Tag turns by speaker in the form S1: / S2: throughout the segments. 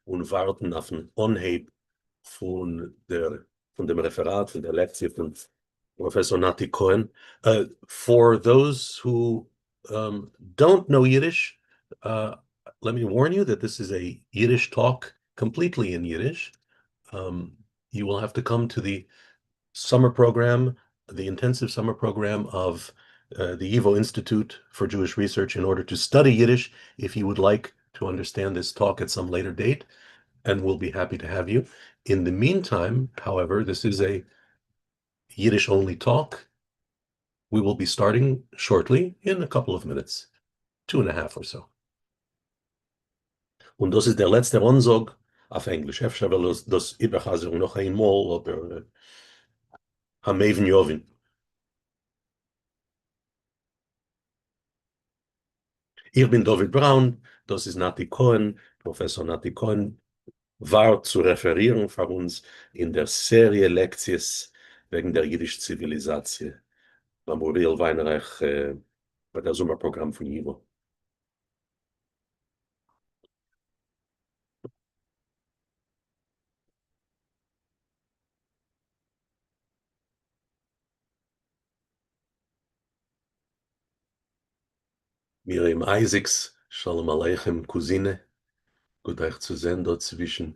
S1: און ווארטן אויפן אנהייב פון דער פון דעם רעפעראט פון דער לעקציע פון פראפעסאר נתי כהן. For those who don't know Yiddish, let me warn you that this is a Yiddish talk completely in Yiddish. You will have to come to the summer program, the intensive summer program of the YIVO Institute for Jewish Research in order to study Yiddish if you would like to understand this talk at some later date, and we'll be happy to have you. In the meantime, however, this is a Yiddish-only talk. We will be starting shortly in a couple of minutes, two and a half or so. און דאס איז דער לעצטער אנזאג אויף ענגליש, אפשר וועל איך דאס איבערחזרן נאך איינמאל, אבער המבין יבין. איך בין דוד בראון, דאס איז נתי כהן, פראפעסאר נתי כהן ווארט צו רעפערירן פאר אונז אין דער סעריע לעקציעס וועגן דער יידיש ציוויליזאציע ביים אוריאל וויינרייך ביי דער זומער פראגראם פון ייווא. מרים אייזיקס, שלום עליכם קוזינע, גוט אייך צו זען דא צווישן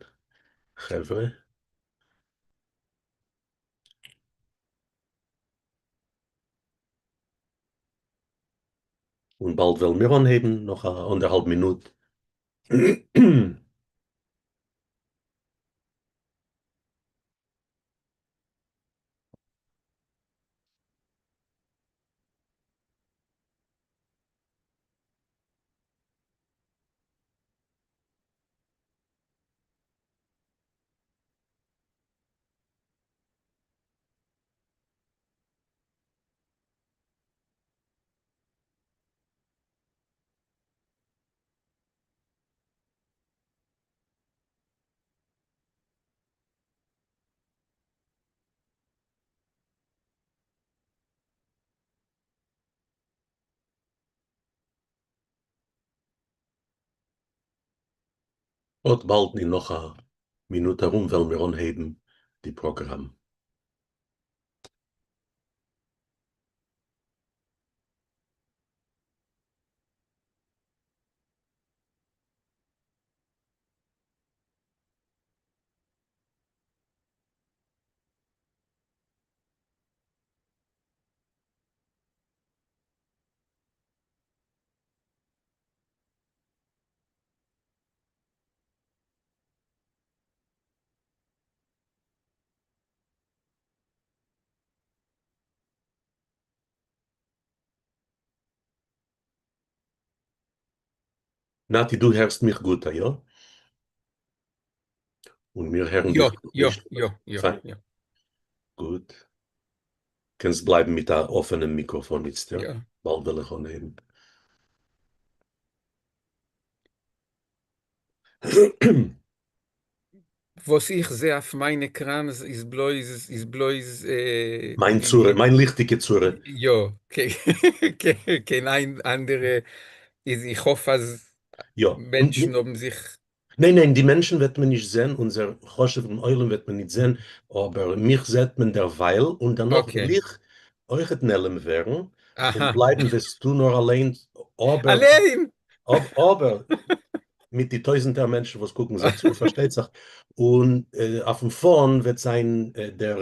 S1: חברה. און באלד וועלן מיר אנהייבן, נאך א אנדערהאלב מינוט. אט באלד אין נאך א מינוט ארום וועלן מיר אנהייבן די פראגראם. נתי, דו הערסט מיך גוט, יא? און מיר הערן
S2: יא,
S1: דיך
S2: יא,
S1: נישט.
S2: יא, יא,
S1: פיין.
S2: יא.
S1: גוט. קענסט בלייבן מיט א אפענעם מיקראפאן איצטער,
S2: יא.
S1: באלד וועל איך אנהייבן.
S2: וואס איך זע אויף מיין עקראן איז בלויז איז בלויז
S1: מיין
S2: די
S1: צורה, מיין ליכטיגע צורה.
S2: יא, קיין איין אנדערע איז איך האף אז
S1: יא.
S2: מענטשן האבן זיך.
S1: ניין ניין, די מענטשן וועט מען נישט זען, אונזער חשוב'ן עולם וועט מען נישט זען, אבער מיך זעט מען דערווייל, און דערנאך וועל איך אויכעט נעלם ווערן, און בלייבן וועסטו נאר אליין, אבער
S2: אליין!
S1: אבער מיט די טויזנטער מענטשן וואס קוקן זיך צו, פארשטייט זיך, און אויפן פאון וועט זיין דער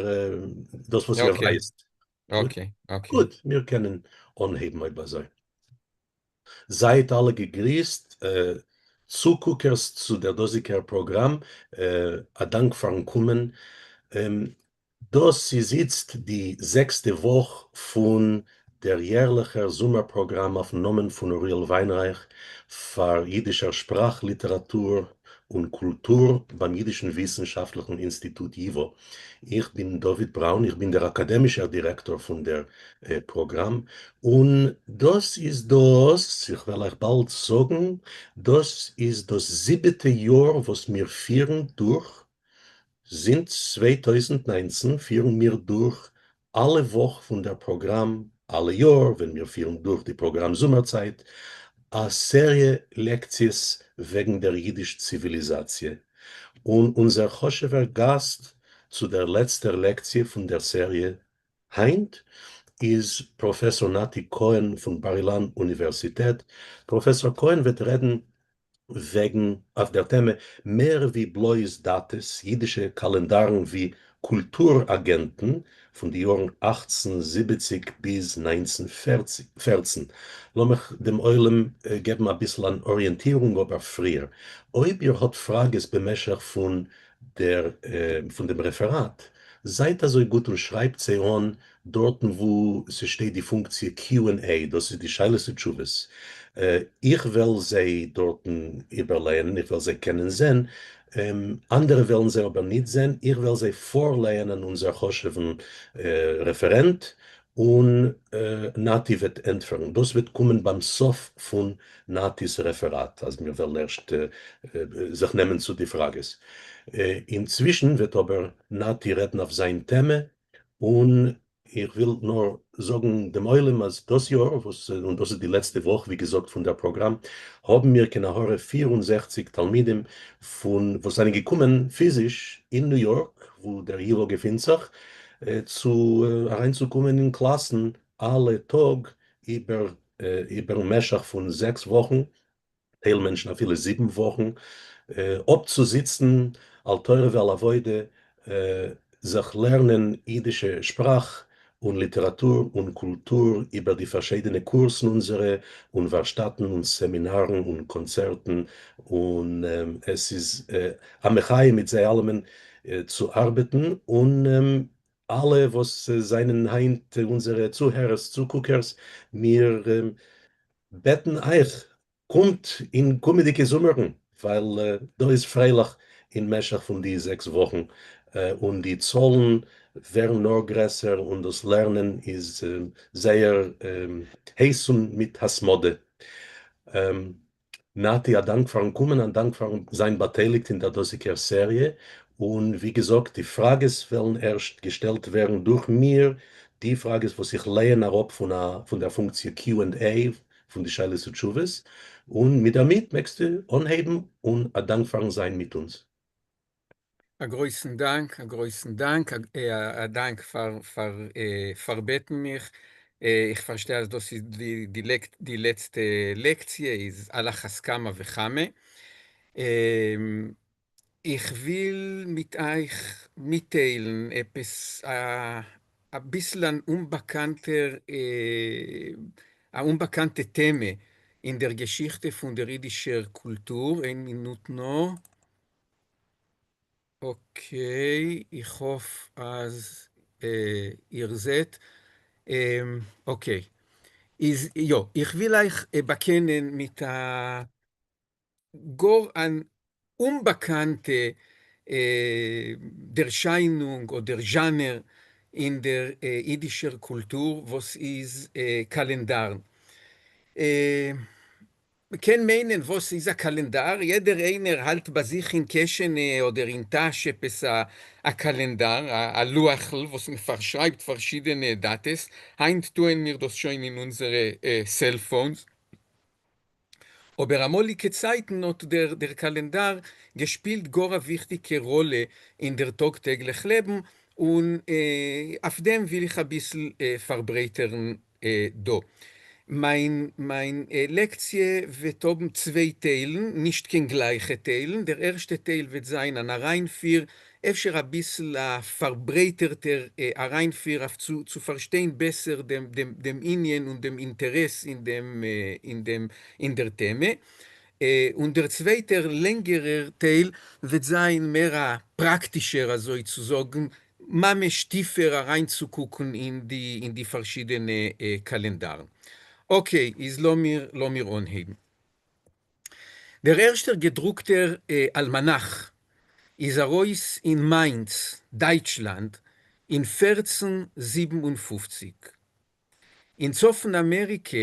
S1: דאס וואס איר ווייסט.
S2: okay, okay.
S1: גוט, מיר קענען אנהייבן אויב אזוי. זייט אלע געגריסט, צוקוקערס צו דער דאזיגער פראגראם, א דאנק פארן קומען. דאס איז איצט די זעקסטע וואך פון דער יערליכער זומער פראגראם אויפן נאמען פון אוריאל וויינרייך פאר יידישער שפראך, ליטעראטור און קולטור ביים יידישן וויסנשאפטליכן אינסטיטוט ייווא. איך בין דוד בראון, איך בין דער אקאדעמישער דירעקטאר פון דער פראגראם, און דאס איז דאס, איך וועל אייך באלד זאגן, דאס איז דאס זיבעטע יאר וואס מיר פירן דורך, זינט 2019 פירן מיר דורך אלע וואך פון דער פראגראם, אלע יאר ווען מיר פירן דורך די פראגראם זומערצייט. אַ סעריע לעקציעס וועגן דער ייִדיש-ציוויליזאַציע, און אונדזער חשובֿער גאַסט צו דער לעצטער לעקציע פֿון דער סעריע הײַנט איז פּראָפֿעסאָר נתי כהן פֿון בר-אילן אוניווערסיטעט. פּראָפֿעסאָר כהן וועט רעדן וועגן אויף דער טעמע מער ווי בלויז דאַטעס, ייִדישע קאַלענדאַרן ווי קולטור-אַגענטן פֿון די יאָרן 1870 ביז 1914. לאָמיך דעם עולם געבן אַ ביסל אַן אָריענטירונג אָבער פֿריִער. אויב איר האָט פֿראַגעס במשך פֿון דער פֿון דעם רעפֿעראַט, זײַט אַזוי גוט און שרײַבט זיי אָן דארטן וואו ס'שטייט די פונקציע קיו ענד עי, דאס איז די שאלות ותשובות, איך וועל זיי דארטן איבערלייענען, איך וועל זיי קענען זען, אנדערע וועלן זיי אבער ניט זען, איך וועל זיי פארלייענען אונזער חשוב'ן רעפערענט, און נתי וועט ענטפערן. דאס וועט קומען ביים סוף פון נתי'ס רעפעראט, אז מיר וועלן ערשט זיך נעמען צו די פראגעס. אינצווישן וועט אבער נתי רעדן אויף זיין טעמע, און איך וויל נאר זאגן דעם עולם אז דאס יאר, וואס און דאס איז די לעצטע וואך ווי געזאגט פון דער פראגראם, האבן מיר קיין עין הרע 64 תלמידים פון וואס זענען געקומען פיזיש אין ניו יארק וואו דער ייווא געפינט זיך, צו אריינצוקומען אין קלאסן אלע טאג איבער איבערן משך פון 6 וואכן, טייל מענטשן אפילו 7 וואכן, אפצוזיצן על תורה ועל עבודה, זיך לערנען אידישע שפראך און ליטעראטור און קולטור איבער די פארשיידענע קורסן אונזערע און ווארשטאטן און סעמינארן און קאנצערטן, און עס איז א מחיה מיט זיי אלעמען צו ארבעטן, און אלע וואס זענען היינט אונזערע צוהערערס צוקוקערס, מיר בעטן אייך, קומט אין קומעדיגע זומערן, ווייל דא איז פרייליך אין משך פון די 6 וואכן, און די צאלן ווערן נאר גרעסער, און דאס לערנען איז זייער הייס און מיט התמדה. נתי, א דאנק פארן קומען, א דאנק פארן זיין באטייליגט אין דער דאזיגער סעריע, און ווי געזאגט, די פראגעס וועלן ערשט געשטעלט ווערן דורך מיר, די פראגעס וואס איך לייען אראפ פון א פון דער פונקציע קיו ענד עי, פון די שאלות ותשובות, און מיט דערמיט מעגסטו אנהייבן, און א דאנק פארן זיין מיט אונז.
S2: א גרויסן דאנק, א גרויסן דאנק, א דאנק פאר פאר פארבעטן מיך. איך פארשטיי אז דאס איז די די די לעצטע לעקציע, איז על אחת כמה וכמה. איך וויל מיט אייך מיטטיילן עפעס א ביסל אן אומבאקאנטער א אומבאקאנטע טעמע אין דער געשיכטע פון דער אידישער קולטור. איין מינוט נאר. Okay, איך האף אז איר זעט. Okay. איז יא, איך וויל אייך באקענען מיט א גאר אן אומבאקאנטע דערשיינונג אדער זשאנער אין דער אידישער קולטור, וואס איז קאלענדארן. מ'קען מיינען וואס איז א קאלענדאר, יעדער איינער האלט ביי זיך אין קעשענע אדער אין טאש עפעס א קאלענדאר, א לוח'ל וואס מ'פארשרייבט פארשידענע דאטעס, היינט טוען מיר דאס שוין אין אונזערע cellphones. אבער אמאליגע צייטן האט דער דער קאלענדאר געשפילט גאר א וויכטיגע ראלע אין דער טאג טעגליך לעבן, און אויף דעם וויל איך אביסל פארברייטערן דא. מיין מיין לעקציע וועט האבן צוויי טיילן, נישט קיין גלייכע טיילן, דער ערשטע טייל וועט זיין אן אריינפיר, אפשר אביסל א פארברייטערטער אריינפיר אויף צו צו פארשטיין בעסער דעם דעם דעם ענין און דעם אינטערעס אין דעם אין דעם אין דער טעמע. און דער צווייטער לענגערער טייל וועט זיין מער א פראקטישער אזוי צו זאגן, ממש טיפער אריינצוקוקן אין די אין די פארשידענע קאלענדארן. Okay, איז לאמיר לאמיר אנהייבן. דער ערשטער געדרוקטער אלמאנאך איז ארויס אין מיינץ, דייטשלאנד, אין 1457. אין צפון אמעריקע,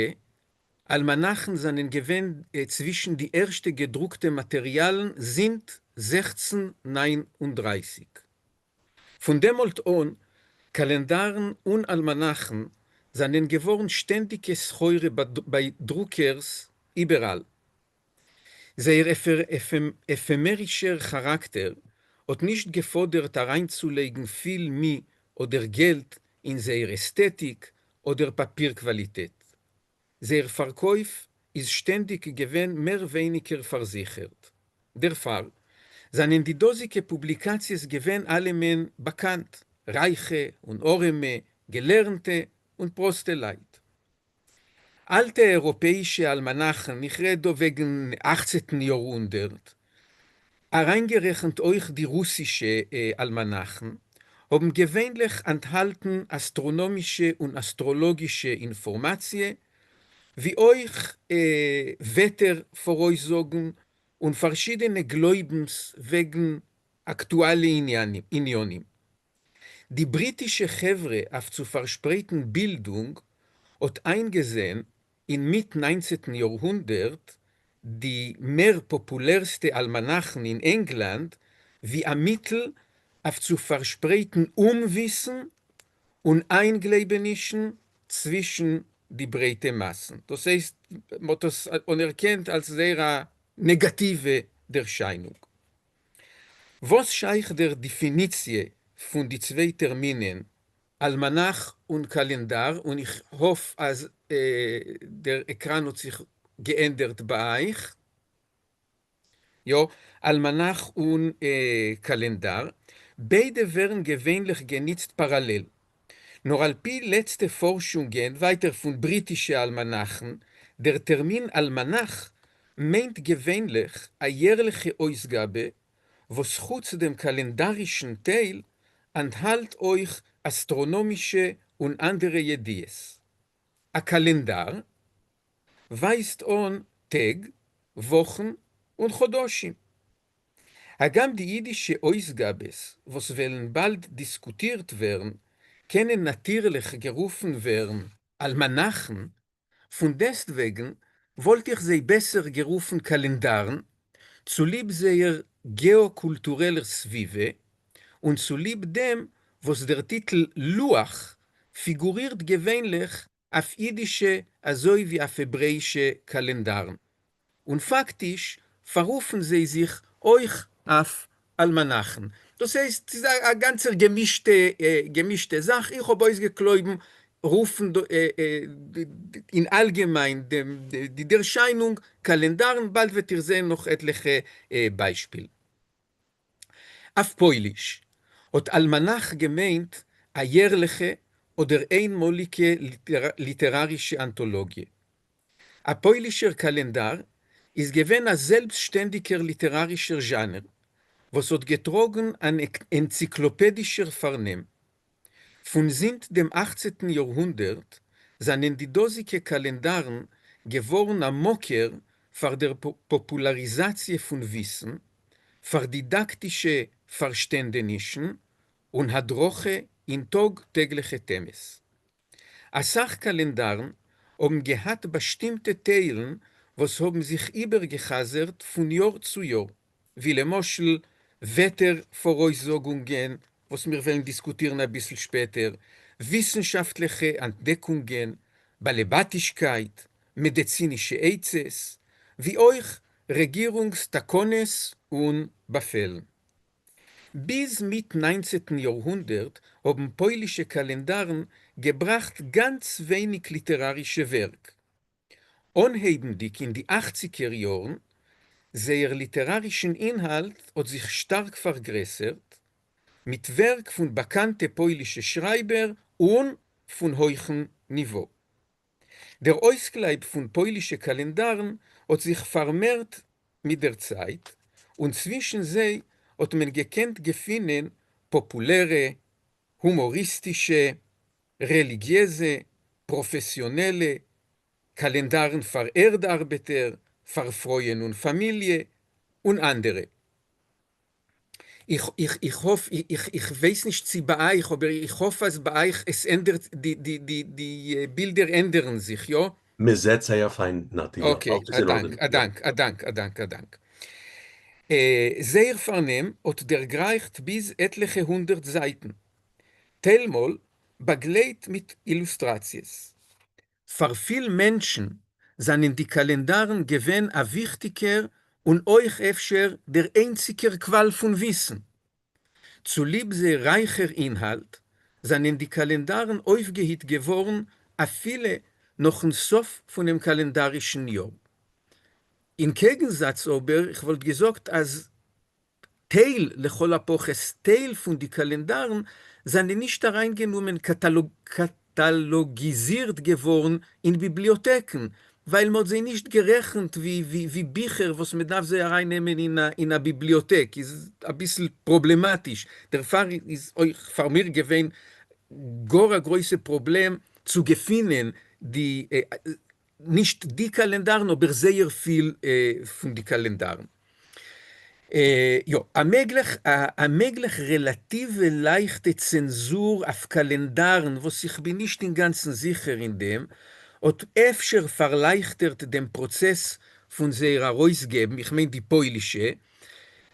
S2: אלמאנאכן זענען געווען צווישן די ערשטע געדרוקטע מאטעריאלן זינט 1639. פון דעמאלט אן, קאלענדארן און אלמאנאכן זענען געווארן שטענדיגע סחורה ביי דרוקערס איבעראל. זייער עפעמערישער כאראקטער האט נישט געפאדערט אריינצולייגן פיל מי אדער געלט אין זייער עסטעטיק אדער פאפיר קוואליטעט. זייער פארקויף איז שטענדיג געווען מער ווייניגער פארזיכערט. דערפאר זענען די דאזיגע פובליקאציעס געווען אלעמען באקאנט, רייכע און ארעמע, געלערנטע און פראסטע לייט. אלטע אייראפעאישע אלמאנאכן, איך רעד דא וועגן אכצעטן יארהונדערט, אריינגערעכנט אויך די רוסישע אלמאנאכן, האבן געווענליך אנטהאלטן אסטראנאמישע און אסטראלאגישע אינפארמאציע, ווי אויך וועטער פאראויסזאגן און פארשידענע גלויבנס וועגן אקטואלע עניינים. די בריטישע חברה אויף צו פארשפרייטן בילדונג האט איינגעזען אין מיט ניינצעטן יארהונדערט די מער פאפולערסטע אלמאנאכן אין ענגלאנד ווי א מיטל אויף צו פארשפרייטן אומוויסן און איינגלייבענישן צווישן די ברייטע מאסן. דאס הייסט, מ'האט עס אנערקענט אלס זייער א נעגאטיווע ערשיינונג. וואס שייך דער דעפיניציע פון די צוויי טערמינען אלמאנאך און קאלענדאר, און איך האף אז דער עקראן האט זיך געענדערט ביי אייך, יא, אלמאנאך און קאלענדאר, ביידע ווערן געווענליך גענוצט פאראלעל. נאר על פי לעצטע פארשונגען ווייטער פון בריטישע אלמאנאכן, דער טערמין אלמאנאך מיינט געווענליך א יערליכע אויסגאבע וואס חוץ דעם קאלענדארישן טייל אנטהאלט אויך אסטראנאמישע און אנדערע ידיעות. א קאלענדאר ווייזט אן טעג, וואכן און חדשים. הגם די אידישע אויסגאבעס וואס וועלן באלד דיסקוטירט ווערן קענען נאטירליך גערופן ווערן אלמאנאכן, פונדעסטוועגן וואלט איך זיי בעסער גערופן קאלענדארן, צוליב זייער געא-קולטורעלער סביבה, און צוליב דעם וואס דער טיטל לוח פיגורירט געווענליך אויף אידישע אזוי ווי אויף העברעאישע קאלענדארן, און פאקטיש פאררופן זיי זיך אויך אויף אלמאנאכן. דאס הייסט, ס'איז א גאנצער געמישטע געמישטע זאך, איך האב אויסגעקלויבן רופן אין אלגעמיין דעם די ערשיינונג קאלענדארן, באלד וועט איר זען נאך עטליכע ביישפילן. אויף פויליש האט אלמאנאך געמיינט א יערליכע אדער איינמאליגע ליטערארישע אנטאלאגיע. א פוילישער קאלענדאר איז געווען א זעלבסטשטענדיגער ליטערארישער זשאנער וואס האט געטראגן אן ענציקלאפעדישער פארנעם. פון זינט דעם אכצעטן יארהונדערט זענען די דאזיגע קאלענדארן געווארן א מקור פאר דער פאפולאריזאציע פון וויסן, פאר דידאקטישע פארשטענדענישן און הדרכה אין טאג טעגליכע טעמעס. אסאך קאלענדארן האבן געהאט באשטימטע טיילן וואס האבן זיך איבערגעחזרט פון יאר צו יאר, ווי למשל וועטער פאראויסזאגונגען, וואס מיר וועלן דיסקוטירן אביסל שפעטער, וויסנשאפטליכע אנטדעקונגען, באלעבאטישקייט, מעדעצינישע עצות, ווי אויך רעגירונגס תקנות און באפעלן. ביז מיט ניינצעטן יארהונדערט האבן פוילישע קאלענדארן געבראכט גאנץ ווייניג ליטערארישע ווערק. אנהייבנדיג אין די אכציגער יארן, זייער ליטערארישן אינהאלט האט זיך שטארק פארגרעסערט, מיט ווערק פון באקאנטע פוילישע שרייבער און פון הויכן ניווא. דער אויסקלייב פון פוילישע קאלענדארן האט זיך פארמערט מיט דער צייט, און צווישן זיי האט מען געקענט געפינען פאפולערע, הומאריסטישע, רעליגיעזע, פראפעסיאנעלע, קאלענדארן פאר ערד-ארבעטער, פאר פרויען און פאמיליע, און אנדערע. איך איך איך האף איך איך ווייס נישט צו ביי אייך אבער איך האף אז ביי אייך עס ענדערט די די די די בילדער ענדערן זיך יא?
S1: מען זעט זייער פיין נתי, יא,
S2: okay,
S1: אלץ איז
S2: א
S1: אין
S2: דאנק,
S1: ארדענונג,
S2: א
S1: יא.
S2: דאנק, א דאנק, א דאנק, א דאנק. זייער פארנעם האט דערגרייכט ביז עטליכע הונדערט זייטן, טיילמאל באגלייט מיט אילוסטראציעס. פאר פיל מענטשן זײַנען די קאַלענדאַרן געווען אַ וויכטיקער און אויך אפשר דער איינציקער קוואַל פֿון וויסן. צוליב זייער רײַכער אינהאַלט, זײַנען די קאַלענדאַרן אויפֿגעהיט געוואָרן אַפֿילו נאָכן סוף פֿונעם קאַלענדאַרישן יאָר. אין קעגנזאַץ אָבער, איך וואָלט געזאָגט, אַז טייל, לכל הפחות טייל פון די קאלענדארן זענען נישט אריינגענומען קאטאלאגיזירט געווארן אין ביבליאטעקן, ווייל מ'האט זיי נישט גערעכנט ווי ביכער וואס מ'דארף זיי ארייננעמען אין א ביבליאטעק, איז אביסל פראבלעמאטיש, דערפאר איז אויך פאר מיר געווען גאר א גרויסע פראבלעם צו געפינען די, נישט די קאלענדארן אבער זייער פיל פון די קאלענדארן. יא, א מעגליך א מעגליך רעלאטיווע לייכטע צענזור אויף קאלענדארן וואס איך בין נישט אינגאנצן זיכער אין דעם, האט אפשר פארלייכטערט דעם פראצעס פון זייער ארויסגעבן, איך מיין די פוילישע,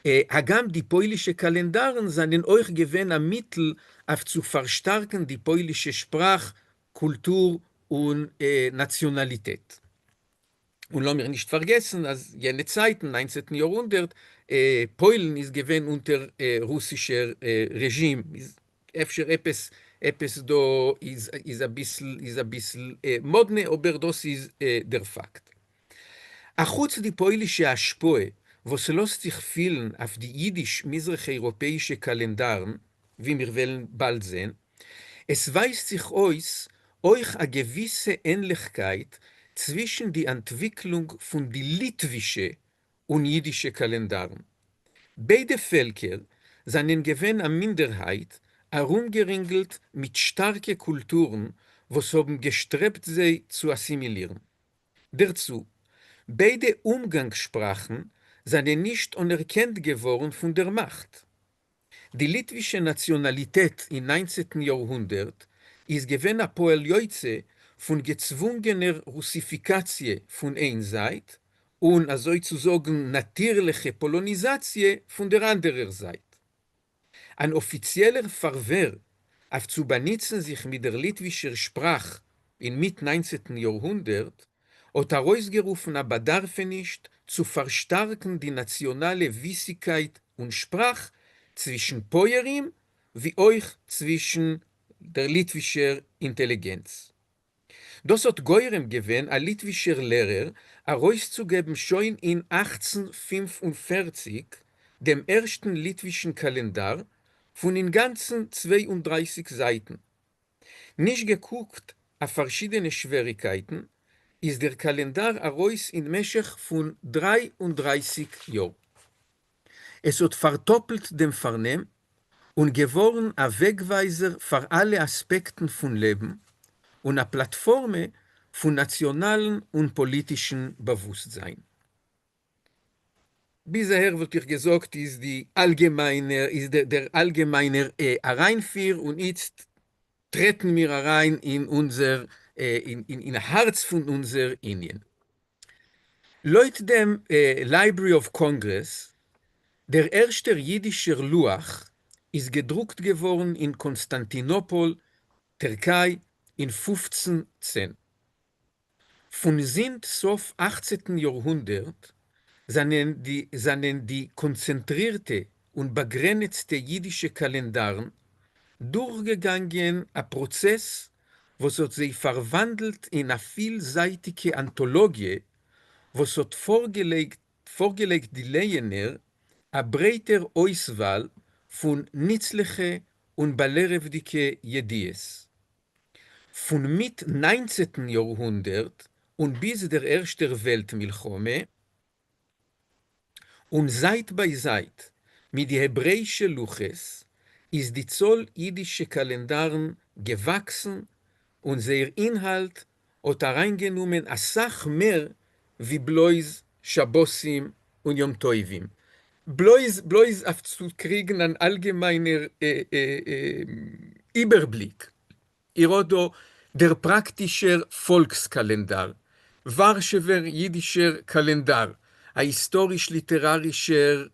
S2: הגם די פוילישע קאלענדארן זענען אויך געווען א מיטל אויף צו פארשטארקן די פוילישע שפראך, קולטור און נאציאנאליטעט. און לאמיר נישט פארגעסן אז יענע צייטן, ניינצעטן יאר-הונדערט, פוילן איז געווען אונטער רוסישער רעזשים, איז אפשר עפעס עפעס דא איז איז אביסל איז אביסל מאדנע, אבער דאס איז דער פאקט. אחוץ די פוילישע השפעה וואס לאזט זיך פילן אויף די אידיש-מזרח-אייראפעאישע קאלענדארן, ווי מיר וועלן באלד זען, עס ווייזט זיך אויס אויך א געוויסע ענליכקייט צווישן די אנטוויקלונג פון די ליטווישע און אידישע קאלענדארן. ביידע פעלקער זענען געווען א מינדערהייט ארומגערינגלט מיט שטארקע קולטורן וואס האבן געשטרעבט זיי צו אסימילירן. דערצו, ביידע אומגאנגס-שפראכן זענען נישט אנערקענט געווארן פון דער מאכט. די ליטווישע נאציאנאליטעט אין ניינצעטן יארהונדערט איז געווען א פועל יוצא פון געצוואונגענער רוסיפיקאציע פון איין זייט, און אזוי צו זאגן נאטירליכע פאלאניזאציע פון דער אנדערער זייט. אן אפיציעלער פארווער אויף צו באנוצן זיך מיט דער ליטווישער שפראך אין מיט ניינצעטן יארהונדערט האט ארויסגערופן א באדארפעניש צו פארשטארקן די נאציאנאלע וויסיקייט און שפראך צווישן פויערים ווי אויך צווישן דער ליטווישער אינטעליגענץ. דאס האט גורם געווען א ליטווישער לערער ארויסצוגעבן שוין אין 1845 דעם ערשטן ליטווישן קאלענדאר פון אינגאנצן 32 זייטן. נישט געקוקט אויף פארשידענע שוועריקייטן, איז דער קאלענדאר ארויס אין משך פון 33 יאר. עס האט פארטאפלט דעם פארנעם און געווארן א וועגווייזער פאר אלע אספעקטן פון לעבן און א פלאטפארמע פון נאציאנאלן און פאליטישן באוואוסטזיין. ביז אהער וואלט איך געזאגט איז די אלגעמיינער איז דער אלגעמיינער אריינפיר און איצט טרעטן מיר אריין אין אונזער אין הארץ פון אונזער ענין. לויט דעם Library of Congress, דער ערשטער אידישער לוח איז געדרוקט געווארן אין קאנסטאנטינאפאל, טערקיי, אין 1510. פון זינט סוף אכצעטן יארהונדערט זענען די זענען די קאנצענטרירטע און באגרענעצטע אידישע קאלענדארן דורכגעגאנגען א פראצעס וואס האט זיי פארוואנדלט אין א פילזייטיגע אנטאלאגיע וואס האט פארגעלייגט פארגעלייגט די לייענער א ברייטער אויסוואל פון ניצליכע און באלערעוודיגע ידיעות. פון מיט ניינצעטן יארהונדערט און ביז דער ערשטער וועלט מלחמה, און זייט ביי זייט מיט די העברעאישע לוחות, איז די צאל אידישע קאלענדארן געוואקסן און זייער אינהאלט האט אריינגענומען אסאך מער ווי בלויז שבתים און יום טובים, בלויז בלויז אויף צו קריגן אן אלגעמיינער איבערבליק. איר האט דא דער פראקטישער פאלקס-קאלענדאר, ווארשעווער אידישער קאלענדאר, א היסטאריש-ליטערארישער,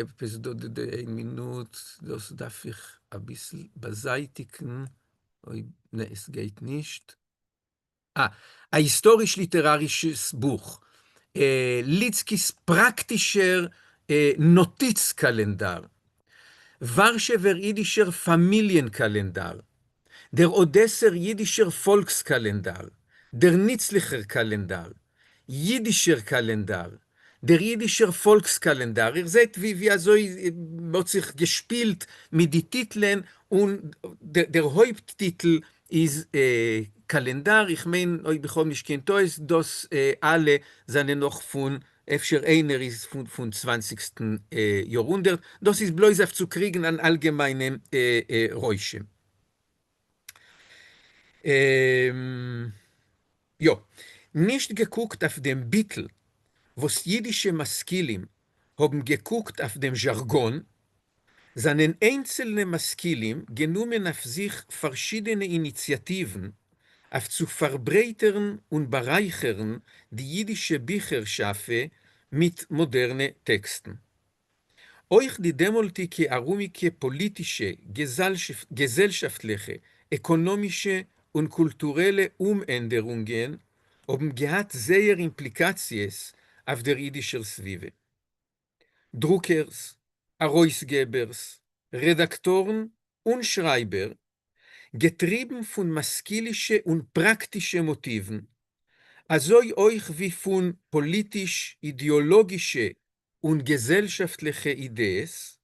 S2: עפעס דא, איין מינוט, דאס דארף איך אביסל באזייטיגן, אויב, נע עס גייט נישט. אַ היסטאָריש-ליטעראַרישעס בוך, לידסקיס פּראַקטישער נאָטיץ-קאַלענדאַר, וואַרשעווער ייִדישער פֿאַמיליען-קאַלענדאַר, דער אָדעסער ייִדישער פֿאָלקס-קאַלענדאַר, דער ניצלעכער קאַלענדאַר, ייִדישער קאַלענדאַר, דער ייִדישער פֿאָלקס-קאַלענדאַר. איר זעט, ווי אַזוי מ'האָט זיך געשפּילט מיט די טיטלען, און דער הויפּט-טיטל איז קאַלענדאַר. איך מיין, אויב איך האָב נישט קיין טעות, דאָס אַלע זענען נאָך פֿון, אפֿשר איינער איז פֿון צוואַנציקסטן יאָרהונדערט. דאָס איז בלויז אויף צו קריגן אַן אַלגעמיינעם רושם. יא. נישט געקוקט אויף דעם ביטול וואס אידישע משכילים האבן געקוקט אויף דעם זשארגאן, זענען איינצעלנע משכילים גענומען אויף זיך פארשידענע איניציאטיוון אויף צו פארברייטערן און בארייכערן די אידישע ביכער שאפע מיט מאדערנע טעקסטן. אויך די דעמאלטיקע ארומיקע פאליטישע, געזעלשאפטליכע, עקאנאמישע און קולטורעלע אומענדערונגען האבן געהאט זייער אימפליקאציעס אויף דער אידישער סביבה. דרוקערס, ארויסגעבערס, רעדאקטארן און שרייבער, געטריבן פון משכילישע און פראקטישע מאטיוון, אזוי אויך ווי פון פאליטיש-אידעאלאגישע און געזעלשאפטליכע אידעעס,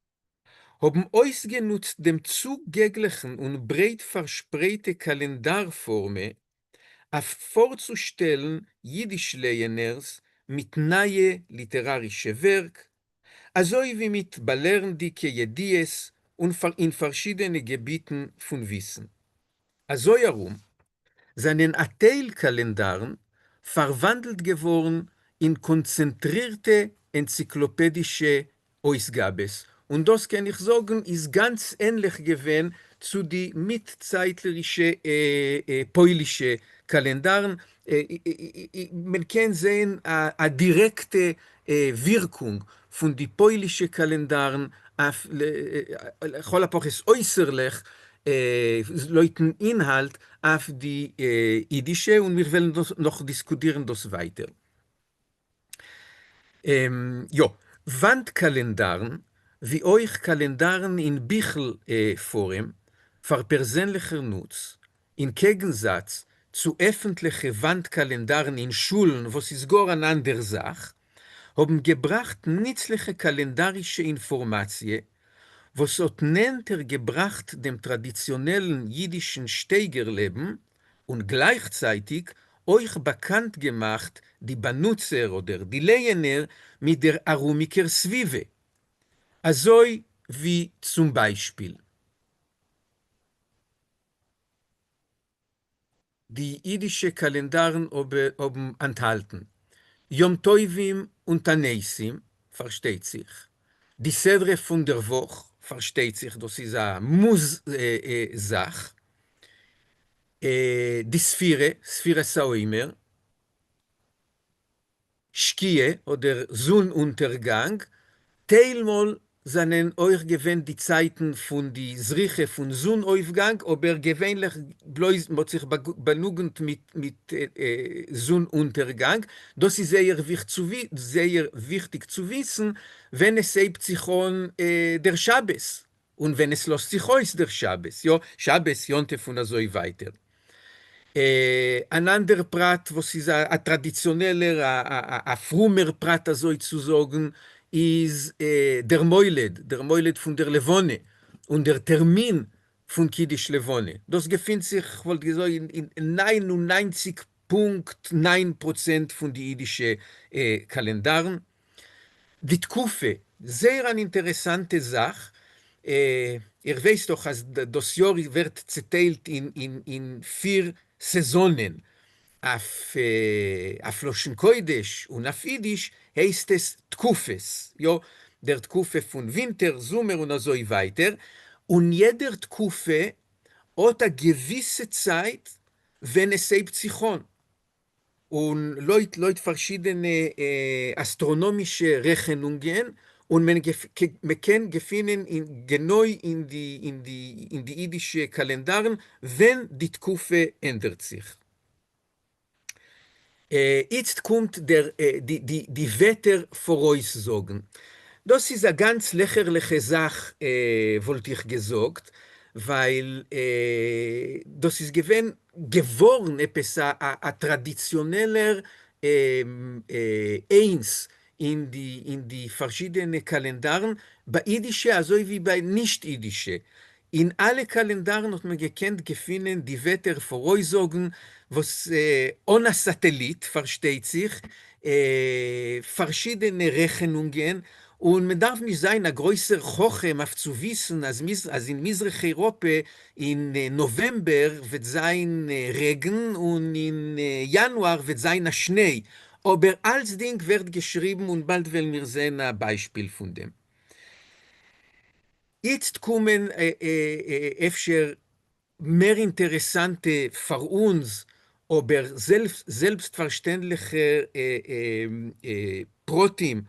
S2: האבן אויסגענוצט דעם צוגעגליכן און ברייט פארשפרייטע קאלענדאר-פארמע אויף פארצושטעלן יידיש-לייענערס מיט נייע ליטערארישע ווערק, אזוי ווי מיט באלערנדיקע ידיעות און אין פארשידענע געביטן פון וויסן. אזוי ארום זענען א טייל קאלענדארן פארוואנדלט געווארן אין קאנצענטרירטע ענציקלאפעדישע אויסגאבעס, און דאס קען איך זאגן איז גאנץ ענליך געווען צו די מיטצייטלערישע פוילישע קאלענדארן, מען קען זעהן א דירעקטע ווירקונג פון די פוילישע קאלענדארן אויף לכל הפחות אויסערליך לויטן אינהאלט אויף די אידישע, און מיר וועלן נאך דיסקוטירן דאס ווייטער. יא, וואנט קאלענדארן, ווי אויך קאלענדארן אין ביכל פארעם פאר פערזענליכער נוץ, אין קעגנזאץ צו עפנטליכע וואנט קאלענדארן אין שולן וואס איז גאר אן אנדער זאך, האבן געבראכט ניצליכע קאלענדארישע אינפארמאציע וואס האט נענטער געבראכט דעם טראדיציאנעלן אידישן שטייגער לעבן און גלייכצייטיג אויך באקאנט געמאכט די באנוצער אדער די לייענער מיט דער ארומיקער סביבה, אזוי ווי צום ביישפיל. די אידישע קאלענדארן האבן אנטהאלטן יום טובים און תעניתים, פארשטייט זיך, די סדרה פון דער וואך, פארשטייט זיך דאס איז א מוז זאך, די ספירה, ספירת העומר, שקיעה אדער זון אונטערגאנג, טיילמאל זענען אויך געווען די צייטן פון די זריחה פון זון אויפגאנג, אבער געווענליך בלויז מ'האט זיך באנוגנט מיט זון אונטערגאנג, דאס איז זייער וויכטיג צו וויסן ווען עס הייבט זיך אן דער שבת און ווען עס לאזט זיך אויס דער שבת, יא, שבת, יום טוב און אזוי ווייטער. אן אנדער פרט וואס איז א טראדיציאנעלער, א פרומער פרט אזוי צו זאגן, איז דער מולד, דער מולד פון דער לבנה, און דער טערמין פון קידוש לבנה. דאס געפינט זיך, כ'וואלט געזאגט, אין 99.9% פון די אידישע קאלענדארן. די תקופה, זייער אן אינטערעסאנטע זאך, איר ווייסט דאך אז דאס יאר ווערט צעטיילט אין פיר סעזאנען, אויף לשון קודש און אויף אידיש הייסט עס תקופות, יא, דער תקופה פון ווינטער, זומער און אזוי ווייטער, און יעדער תקופה האט א געוויסע צייט ווען עס הייבט זיך אן, און לויט פארשידענע אסטראנאמישע רעכענונגען, און מען קען געפינען גענוי אין די אידישע קאלענדארן ווען די תקופה ענדערט זיך. איצט קומט דער די די די וועטער פאראויסזאגן. דאס איז א גאנץ לעכערליכע זאך וואלט איך געזאגט, ווייל דאס איז געווען געווארן עפעס א א טראדיציאנעלער איינס אין די אין די פארשידענע קאלענדארן, ביי אידישע אזוי ווי ביי נישט אידישע. אין אלע קאלענדארן האט מען געקענט געפינען די וועטער פאראויסזאגן וואס אן א סאטעליט פארשטייט זיך, פארשידענע רעכענונגען, און מען דארף נישט זיין א גרויסער חכם אויף צו וויסן אז אז אין מזרח אייראפע אין נאוועמבער וועט זיין רעגן און אין יאנואר וועט זיין א שניי, אבער אלצדינג ווערט געשריבן און באלד וועלן מיר זען א ביישפיל פון דעם. איצט קומען אפשר מער אינטערעסאנטע פאר אונז אבער זעלבסטפארשטענדליכע פרטים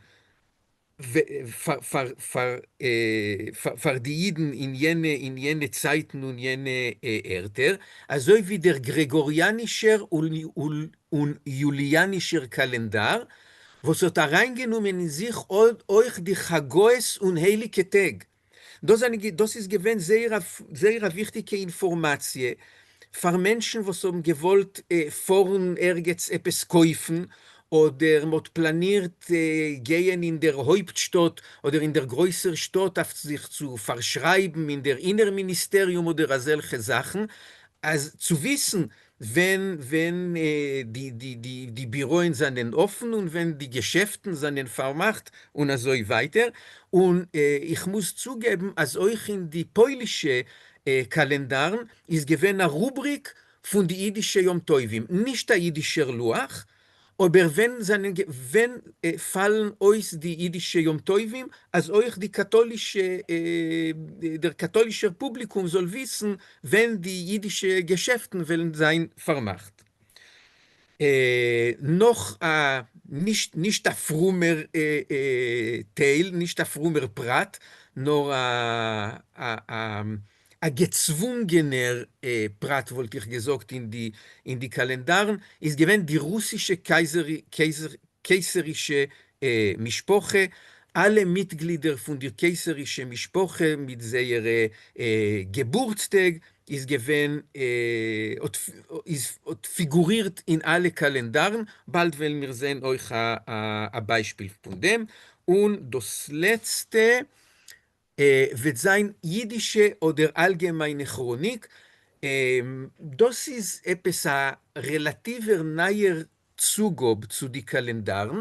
S2: פאר די אידן אין יענע אין יענע צייטן און יענע ערטער, אזוי ווי דער גרעגאריאנישער און יוליאנישער קאלענדאר, וואס האט אריינגענומען אין זיך אויך די חגאות און הייליגע טעג. דאס זענען דאס איז געווען זייער א זייער א וויכטיגע אינפארמאציע פאר מענטשן וואס האבן געוואלט פארן ערגעץ עפעס קויפן, אדער מ'האט פלאנירט גייען אין דער הויפטשטאט אדער אין דער גרויסער שטאט אויף זיך צו פארשרייבן אין דער אינער מיניסטעריום אדער אזעלכע זאכן, אז צו וויסן ווען ווען די די די די ביוראען זענען אפן און ווען די געשעפטן זענען פארמאכט און אזוי ווייטער, און איך מוז צוגעבן אז אויך אין די פוילישע קאלענדארן איז געווען א רובריק פון די אידישע יום טובים, נישט א אידישער לוח, אבער ווען זענען ווען פאלן אויס די אידישע יום טובים אז אויך די קאטולישע דער קאטולישער פובליקום זאל וויסן ווען די אידישע געשעפטן וועלן זיין פארמאכט. נאך א נישט נישט א פרומער טייל, נישט א פרומער פרט, נאר א א א געצוואונגענער פרט וואלט איך געזאגט אין די אין די קאלענדארן איז געווען די רוסישע קייסערישע משפחה, אלע מיטגלידער פון די קייסערישע משפחה מיט זייערע געבורטסטעג איז געווען איז האט פיגורירט אין אלע קאלענדארן, באלד וועלן מיר זען אויך א ביישפיל פון דעם, און דאס לעצטע וועט זיין יידישע אדער אלגעמיינע כראניק, דאס איז עפעס א רעלאטיווער נייער צוגאב צו די קאלענדארן,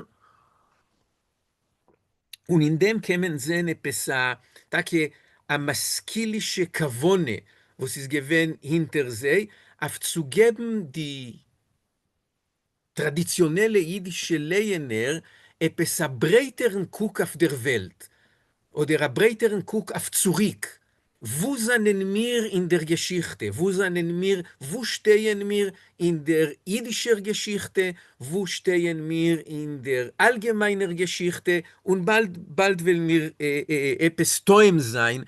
S2: און אין דעם קען מען זען עפעס א טאקע א משכילישע כוונה וואס איז געווען הינטער זיי, אויף צו געבן די טראדיציאנעלע אידישע לייענער עפעס א ברייטערן קוק אויף דער וועלט, אדער א ברייטערן קוק אויף צוריק, וואו זענען מיר אין דער געשיכטע, וואו זענען מיר, וואו שטייען מיר אין דער אידישער געשיכטע, וואו שטייען מיר אין דער אלגעמיינער געשיכטע, און באלד באלד וועלן מיר עפעס טועם זיין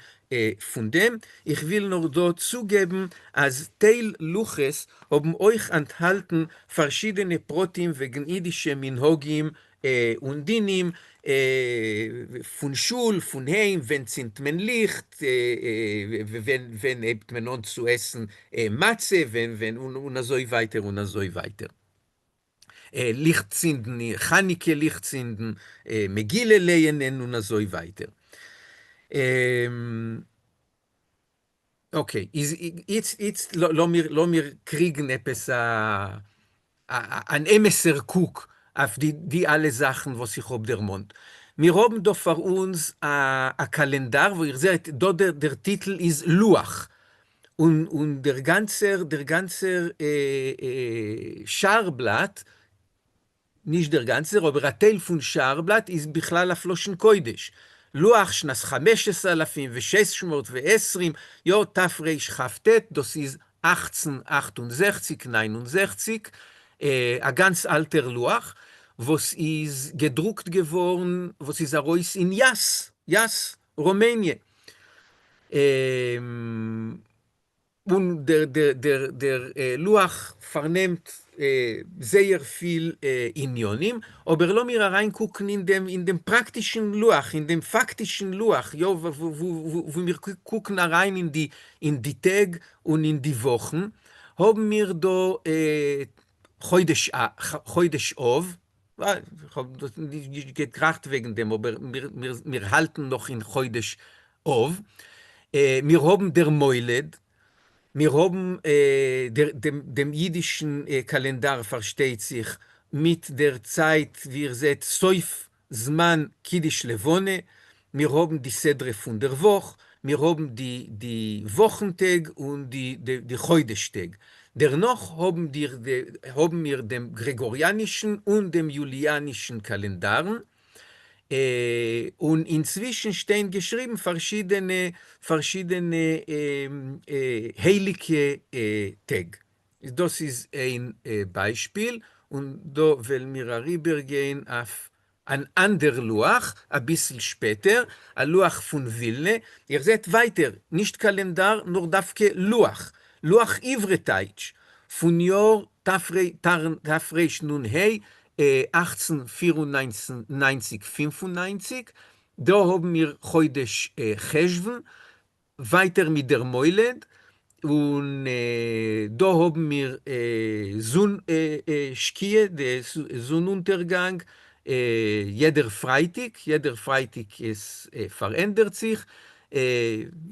S2: פון דעם. איך וויל נאר דא צוגעבן אז טייל לוחות האבן אויך אנטהאלטן פארשידענע פרטים וועגן אידישע מנהגים און דינים, פון שול, פון היים, ווען צינדט מען ליכט, ווען הייבט מען אן צו עסן מצה, ווען און אזוי ווייטער און אזוי ווייטער. ליכט צינדן, חנוכה ליכט צינדן, מגילה לייענען און אזוי ווייטער. Okay, איז איצט איצט לאמיר לאמיר קריגן עפעס א אן אמת'ער קוק אויף די די אלע זאכן וואס איך האב דערמאנט. מיר האבן דא פאר אונז א א קאלענדאר וואו איר זעט דא דער דער טיטל איז לוח, און און דער גאנצער דער גאנצער שער בלאט, נישט דער גאנצער אבער א טייל פון שער בלאט איז בכלל אויף לשון קודש, לוח שנת חמשת אלפים ושש מאות ועשרים, יא תרכ"ט, דאס איז 1868, 69, א גאנץ אלטער לוח וואס איז געדרוקט געווארן, וואס איז ארויס אין יאס, יאס, רומעניע. און דער לוח פארנעמט. זייער פיל עניינים, אבער לאמיר אריינקוקן אין דעם, אין דעם פראקטישן לוח, אין דעם פאקטישן לוח, יא, וואו מיר קוקן אריין אין די טעג און אין די וואכן, האבן מיר דא חודש אב, איך האב דאס נישט געטראכט וועגן דעם, אבער מיר האלטן נאך אין חודש אב, מיר האבן דער מולד, מיר האבן דעם אידישן קאלענדאר פארשטייט זיך, מיט דער צייט ווי איר זעט סוף זמן קידוש לבנה, מיר האבן די סדרה פון דער וואך, מיר האבן די וואכן טעג און די חודש טעג. דערנאך האבן מיר דעם גרעגאריאנישן און דעם יוליאנישן קאלענדארן, און אינצווישן שטיין געשריבן פארשידענע פארשידענע הייליגע טעג. דאס איז איין ביישפיל, און דא וועלן מיר אריבערגיין אויף אן אנדער לוח, אביסל שפעטער, א לוח פון ווילנע. איר זעט ווייטער, נישט קאלענדאר, נאר דווקא לוח, לוח עברי טייטש, פון יאר תרנ"ה, 1894-95, דא האבן מיר חודש חשוון, ווייטער מיט דער מולד, און דא האבן מיר זון שקיעה, די זון אונטערגאנג, יעדער פרייטאג, יעדער פרייטאג עס פארענדערט זיך,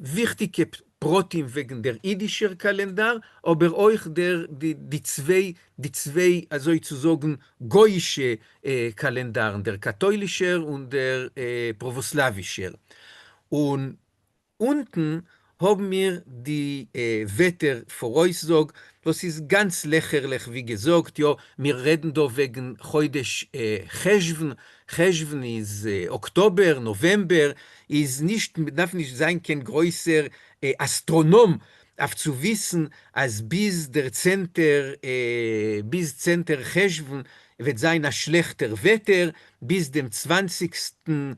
S2: וויכטיגע פרטים וועגן דער אידישער קאלענדאר, אבער אויך דער די צוויי די צוויי אזוי צו זאגן גויאישע קאלענדארן, דער קאטוילישער און דער פראוואסלאווישער. און אונטן האבן מיר די וועטער פאראויסזאג, וואס איז גאנץ לעכערליך ווי געזאגט, יא, מיר רעדן דא וועגן חודש חשוון, חשוון איז אקטאבער, נאוועמבער, איז נישט, מ'דארף נישט זיין קיין גרויסער אסטראנאם אויף צו וויסן אז ביז דער צענטער, ביז צענטער חשוון וועט זיין א שלעכטער וועטער, ביז דעם צוואנציגסטן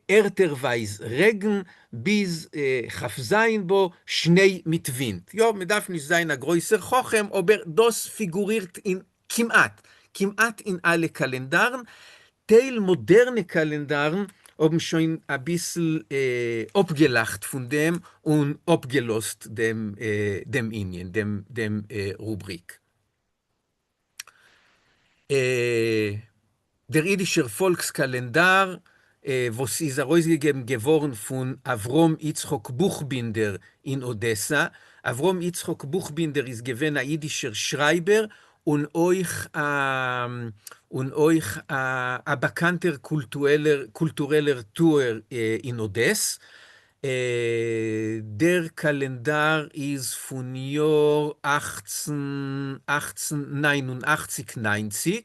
S2: ערטערווייז רעגן, ביז כ"ז באב שניי מיט ווינט. יא, מ'דארף נישט זיין א גרויסער חכם, אבער דאס פיגורירט אין כמעט, כמעט אין אלע קאלענדארן, טייל מאדערנע קאלענדארן האבן שוין אביסל אפגעלאכט פון דעם און אפגעלאזט דעם ענין, דעם רובריק. דער אידישער פאלקס קאלענדאר וואס איז ארויסגעגעבן געווארן פון אברהם יצחק בוכבינדער אין אדעסא. אברהם יצחק בוכבינדער איז געווען א אידישער שרייבער און אויך א און אויך א באקאנטער קולטורעלער טוער אין אדעס. דער קאלענדאר איז פון יאר 1889 90.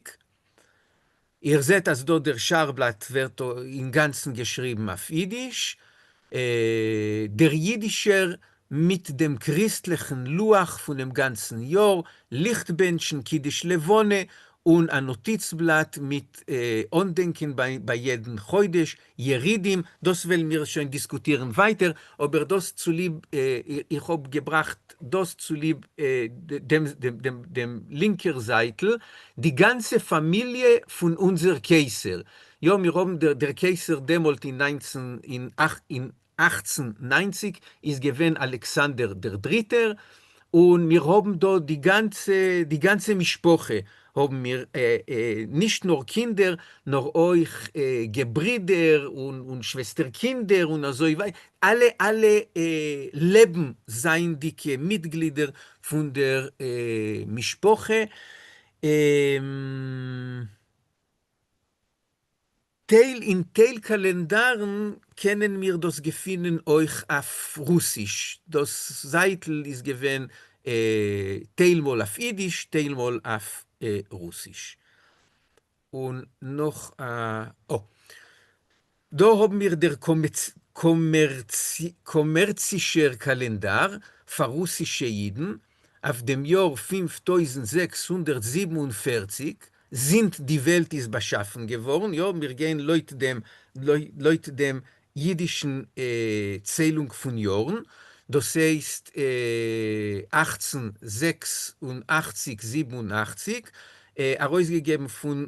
S2: איר זעט אז דא דער שער בלאט ווערט אינגאנצן געשריבן אויף אידיש. דער אידישער מיט דעם קריסטליכן לוח פונעם גאנצן יאר, ליכט בענטשן, קידוש לבנה, און א נאטיץ בלאט מיט אנדענקען ביי יעדן חודש, ירידים, דאס וועלן מיר שוין דיסקוטירן ווייטער, אבער דאס צוליב, איך האב געבראכט דאס צוליב דעם לינקער זייטל, די גאנצע פאמיליע פון אונזער קיסר, יא מיר האבן דער קיסר דעמאלט אין ניינצן אין 1890 איז געווען אלעקסאנדער דער דריטער, און מיר האבן דא די גאנצע די גאנצע משפחה האבן מיר נישט נאר קינדער נאר אויך געברידער און שוועסטער קינדער און אזוי ווייטער, אלע אלע לעבן זייענדיגע מיטגלידער פון דער משפחה. טייל אין טייל קאלענדארן קענען מיר דאס געפינען אויך אויף רוסיש, דאס זייטל איז געווען טיילמאל אויף אידיש טיילמאל אויף רוסיש. און נאך א. אה. דא האבן מיר דער קאמערצישער קאלענדאר פאר רוסישע אידן אויף דעם יאר 5647, זינט די וועלט איז באשאפן געווארן, יא, מיר גייען לויט דעם, לויט דעם אידישן ציילונג פון יארן. דאס הייסט 1886, 87, ארויסגעגעבן פון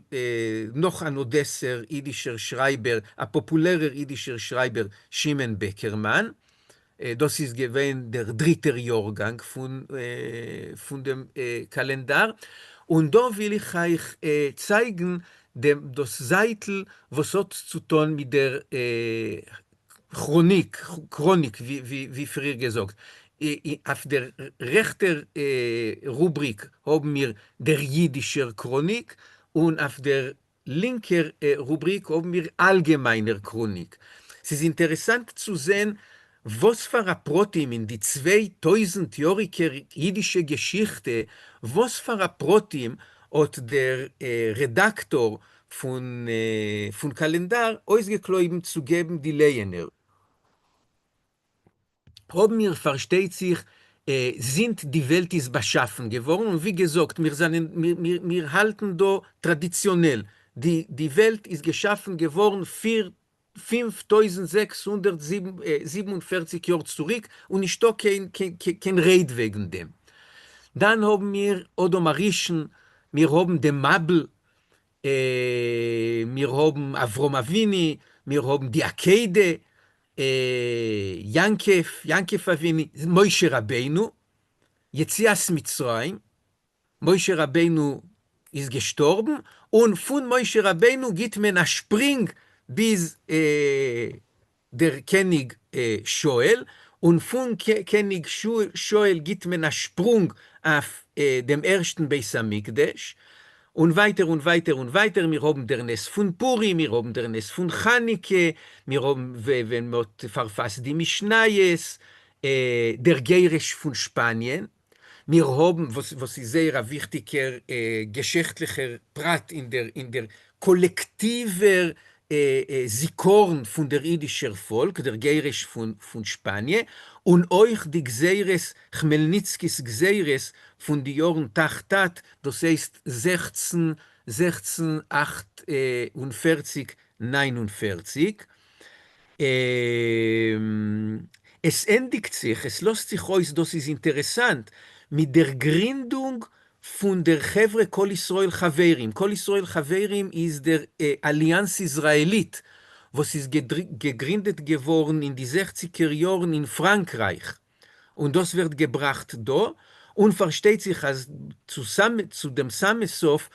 S2: נאך אן אדעסער אידישער שרייבער, א פאפולערער אידישער שרייבער שמעון בעקערמאן. דאס איז געווען דער דריטער יארגאנג פון דעם קאלענדאר. און דא וויל איך אייך צייגן דעם דאס זייטל וואס האט צו טון מיט דער כראניק, כראניק ווי פריער געזאגט. אויף דער רעכטער רובריק האבן מיר דער אידישער כראניק, און אויף דער לינקער רובריק האבן מיר אלגעמיינער כראניק. ס'איז אינטערעסאנט צו זען וואס פאר א פרטים אין די 2000 יאריגער אידישע געשיכטע, וואס פאר א פרטים האט דער רעדאקטאר פון קאלענדאר אויסגעקלויבן צו געבן די לייענער. האבן מיר פארשטייט זיך זינט די וועלט איז באשאפן געווארן, און ווי געזאגט מיר זענען מיר האלטן דא טראדיציאנעל, די וועלט איז געשאפן געווארן פיר 5647 יאר צוריק און נישטא קיין רייד וועגן דעם. דאן האבן מיר אדם הראשון, מיר האבן דעם מבול, מיר האבן אברהם אבינו, מיר האבן די עקידה, יעקב, יעקב אבינו, משה רבינו, יציאת מצרים, משה רבינו איז געשטארבן, און פון משה רבינו גיט מען א שפרינג ביז דער קעניג שאול, און פון קעניג שאול גיט מען א שפרונג אויף דעם ערשטן בית המקדש, און ווייטער און ווייטער און ווייטער, מיר האבן דער נס פון פורים, מיר האבן דער נס פון חנוכה, מיר האבן ווען מ'האט פארפאסט די משניות, דער גירוש פון שפאניען, מיר האבן, וואס איז זייער א וויכטיגער געשיכטליכער פרט אין דער קאלעקטיווער זיכרון פון דער אידישער פאלק, דער גירוש פון שפאניע, און אויך די גזירות, כמעלניצקי'ס גזירות פון די יארן ת"ח ת"ט, דאס הייסט זעכצן זעכצן אַכט און פֿערציק נײַן און פֿערציק. עס ענדיגט זיך, עס לאזט זיך אויס, דאס איז אינטערעסאנט, מיט דער גרינדונג פון דער חברה כל ישראל חברים. כל ישראל חברים איז דער אליאנס ישראלית וואס איז געגרינדעט געווארן אין די זעכציגער יארן אין פראנקרייך. און דאס ווערט געבראכט דא, און פארשטייט זיך אז צו דעם סאמע סוף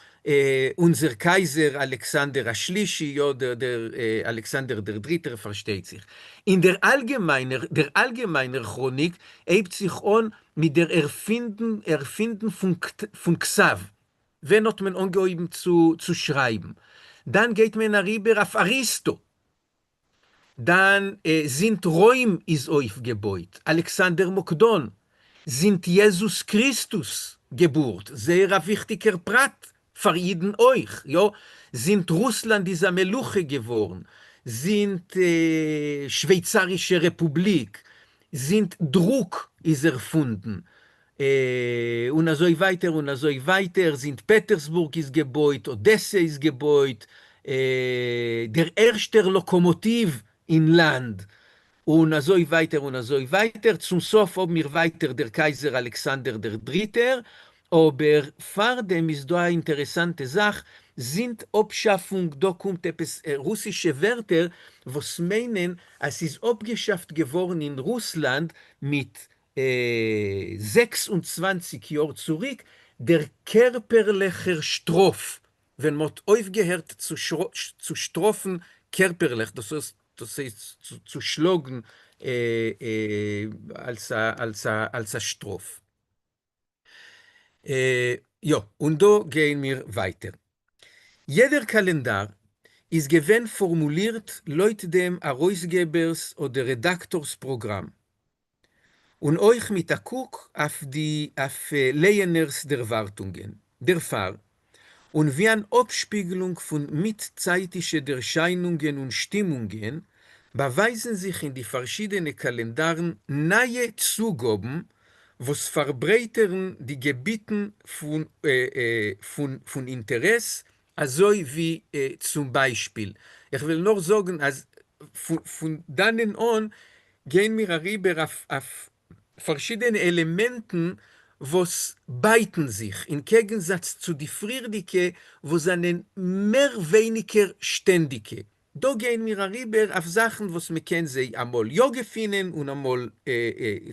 S2: אונזער קייזער אלכסנדר השלישי, יא דער אלכסנדר דער דריטער פארשטייט זיך. אין דער אלגעמיינער דער אלגעמיינער כראניק הייבט זיך אן מיט דער ערפינדן ערפינדן פון כתב, ווען האט מען אנגעהויבן צו שרייבן, דאן גייט מען אריבער אויף אריסטו, דאן זינט רוים איז אויפגעבויט, אלכסנדר מוקדון, זינט יעזוס קריסטוס געבורט, זייער א וויכטיגער פרט פאר אידן אויך, יא, זינט רוסלאנד איז א מלוכה געווארן, זינט שווייצארישע רעפובליק, זינט דרוק איז ערפונדן, און אזוי ווייטער און אזוי ווייטער, זינט פעטערסבורג איז געבויט, אדעסע איז געבויט, דער ערשטער לאקאמאטיוו אין לאנד, און אזוי ווייטער און אזוי ווייטער, צום סוף האבן מיר ווייטער דער קייזער אלכסנדר דער דריטער, אבער פארדעם איז דא א אינטערעסאנטע זאך, זינט אפשאפונג דא קומט עפעס רוסישע ווערטער וואס מיינען אז ס'איז אפגעשאפט געווארן אין רוסלאנד מיט 26 יאר צוריק דער קערפערליכער שטראף, ווען מ'האט אויפגעהערט צו שטראפן קערפערליך, דאס הייסט צו שלאגן אלס א שטראף. יא, און דא גייען מיר ווייטער. יעדער קאלענדאר איז געווען פארמולירט לויט דעם ארויסגעבער'ס אדער רעדאקטאר'ס פראגראם, און אויך מיט א קוק אויף די אויף לייענער'ס דערווארטונגען דערפאר, און ווי אן אפשפיגלונג פון מיטצייטישע ערשיינונגען און שטימונגען, באווייזן זיך אין די פארשידענע קאלענדארן נייע צוגאבן וואס פארברייטערן די געביטן פון אינטערעס, אזוי ווי צום ביישפיל, איך וויל נאר זאגן אז פון דאנען אן גייען מיר אריבער אויף. פארשידענע עלעמענטן וואס בייטן זיך, אין קעגנזאץ צו די פריערדיגע וואס זענען מער ווייניגער שטענדיגע. דא גייען מיר אריבער אויף זאכן וואס מען קען זיי אמאל יא געפינען און אמאל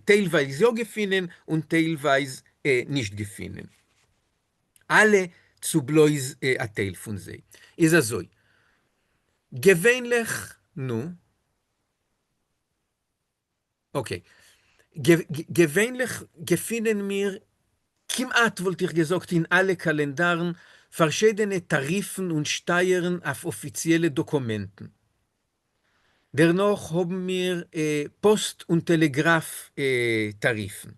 S2: טיילווייז יא געפינען און טיילווייז נישט געפינען. אלע צו בלויז א טייל פון זיי. איז אזוי. געווענליך, נו. Okay. געווענליך געפינען מיר, כמעט וואלט איך געזאגט אין אלע קאלענדארן, פארשידענע טאריפן און שטייערן אויף אפיציעלע דאקומענטן. דערנאך האבן מיר פאסט און טעלעגראף טאריפן.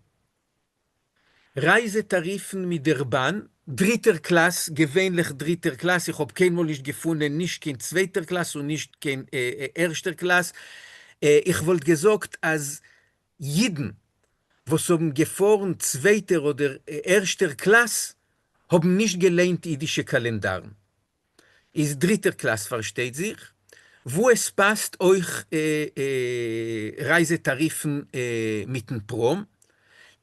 S2: רייזע טאריפן מיט דער באן, דריטער קלאס, געווענליך דריטער קלאס, איך האב קיינמאל נישט געפונען נישט קיין צווייטער קלאס און נישט קיין ערשטער קלאס, איך וואלט געזאגט אז אידן וואס האבן געפארן צווייטער אדער ערשטער קלאס האבן נישט געליינט אידישע קאלענדארן. איז דריטער קלאס פארשטייט זיך, וואו עס פאסט אויך רייזע טאריפן מיטן פראם.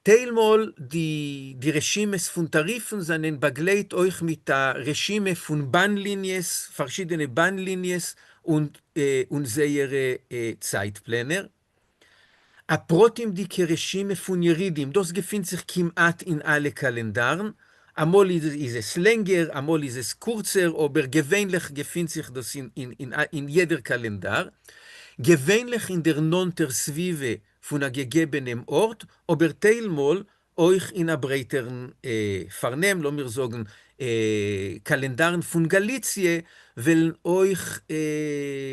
S2: טיילמאל די רשימות פון טאריפן זענען באגלייט אויך מיט א רשימה פון באן ליניעס, פארשידענע באן ליניעס און זייערע צייט פלענער. א פרטימדיקע רשימה פון ירידים, דאס געפינט זיך כמעט אין אלע קאלענדארן, אמאל איז עס לענגער אמאל איז עס קורצער, אבער געווענליך געפינט זיך דאס אין יעדער קאלענדאר, געווענליך אין דער נאנטער סביבה פון א געגעבענעם ארט, אבער טיילמאל אויך אין א ברייטערן פארנעם, לאמיר זאגן קאלענדארן פון גאליציע וועלן אויך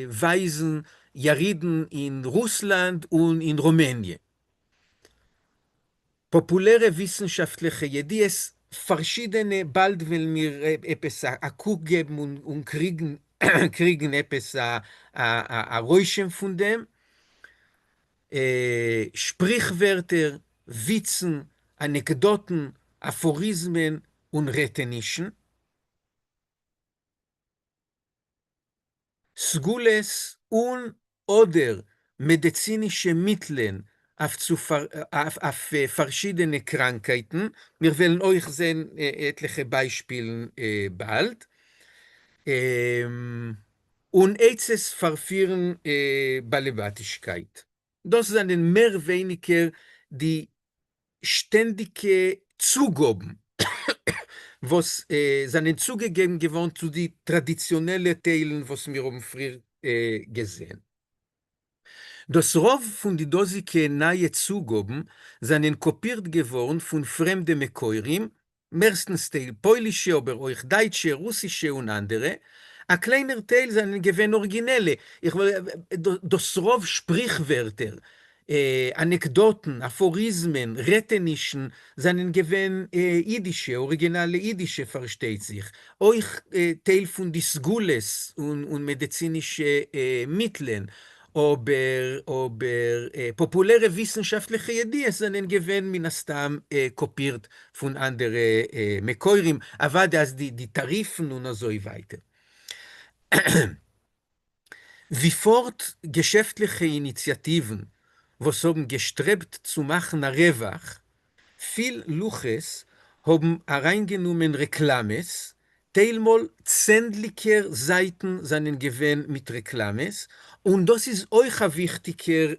S2: ווייזן ירידן אין רוסלאנד און אין רומעניע. פאפולערע וויסנשאפטליכע ידיעות פארשידענע, באלד וועלן מיר עפעס א קוק געבן און קריגן עפעס א רושם פון דעם. שפריכווערטער, וויצן, אנעקדאטן, אפאריזמען און רעטענישן. סגולות און אדער מעדעצינישע מיטלען אויף צו אויף פארשידענע קראנקייטן, מיר וועלן אויך זען עטליכע ביישפילן באלד. און עצות פאר פירן באלעבאטישקייט. דאס זענען מער ווייניגער די שטענדיגע צוגאבן וואס זענען צוגעגעבן געווארן צו די טראדיציאנעלע טיילן וואס מיר האבן פריער געזען. דאס רוב פון די דאזיגע נייע צוגאבן זענען קאפירט געווארן פון פרעמדע מקורים, מערסטנס טייל פוילישע אבער אויך דייטשע, רוסישע און אנדערע, א קליינער טייל זענען געווען אריגינעלע, איך וואל דאס רוב שפריכווערטער, אנעקדאטן, אפאריזמען, רעטענישן זענען געווען אידישע, אריגינאלע אידישע פארשטייט זיך, אויך טייל פון די סגולות און מעדעצינישע מיטלען, אבער אבער פאפולערע וויסנשאפטליכע ידיעות זענען געווען מן הסתם קאפירט פון אנדערע מקורים, אוודאי אז די טאריפן און אזוי ווייטער. ווי פארט געשעפטליכע איניציאטיוון וואס האבן געשטרעבט צו מאכן א רווח, פיל לוחות האבן אריינגענומען רעקלאמעס, טיילמאל צענדליגער זייטן זענען געווען מיט רעקלאמעס, און דאס איז אויך א וויכטיגער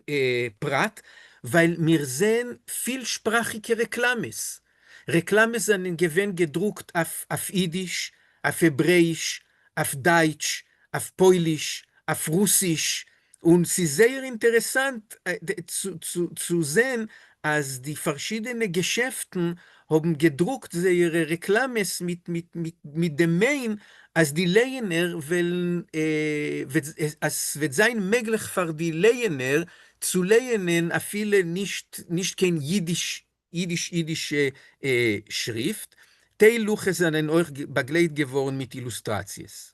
S2: פרט, ווייל מיר זעען פילשפראכיגע רעקלאמעס. רעקלאמעס זענען געווען געדרוקט אויף אידיש, אויף העברעאיש, אויף דייטש, אויף פויליש, אויף רוסיש, און ס'איז זייער אינטערעסאנט צו זען אז די פארשידענע געשעפטן האבן געדרוקט זייערע רעקלאמעס מיט דעם מיין אז די לייענער וועלן, אז ס'וועט זיין מעגליך פאר די לייענער צו לייענען אפילו נישט קיין אידיש אידיש-אידישע שריפט, טייל לוחות זענען אויך באגלייט געווארן מיט אילוסטראציעס.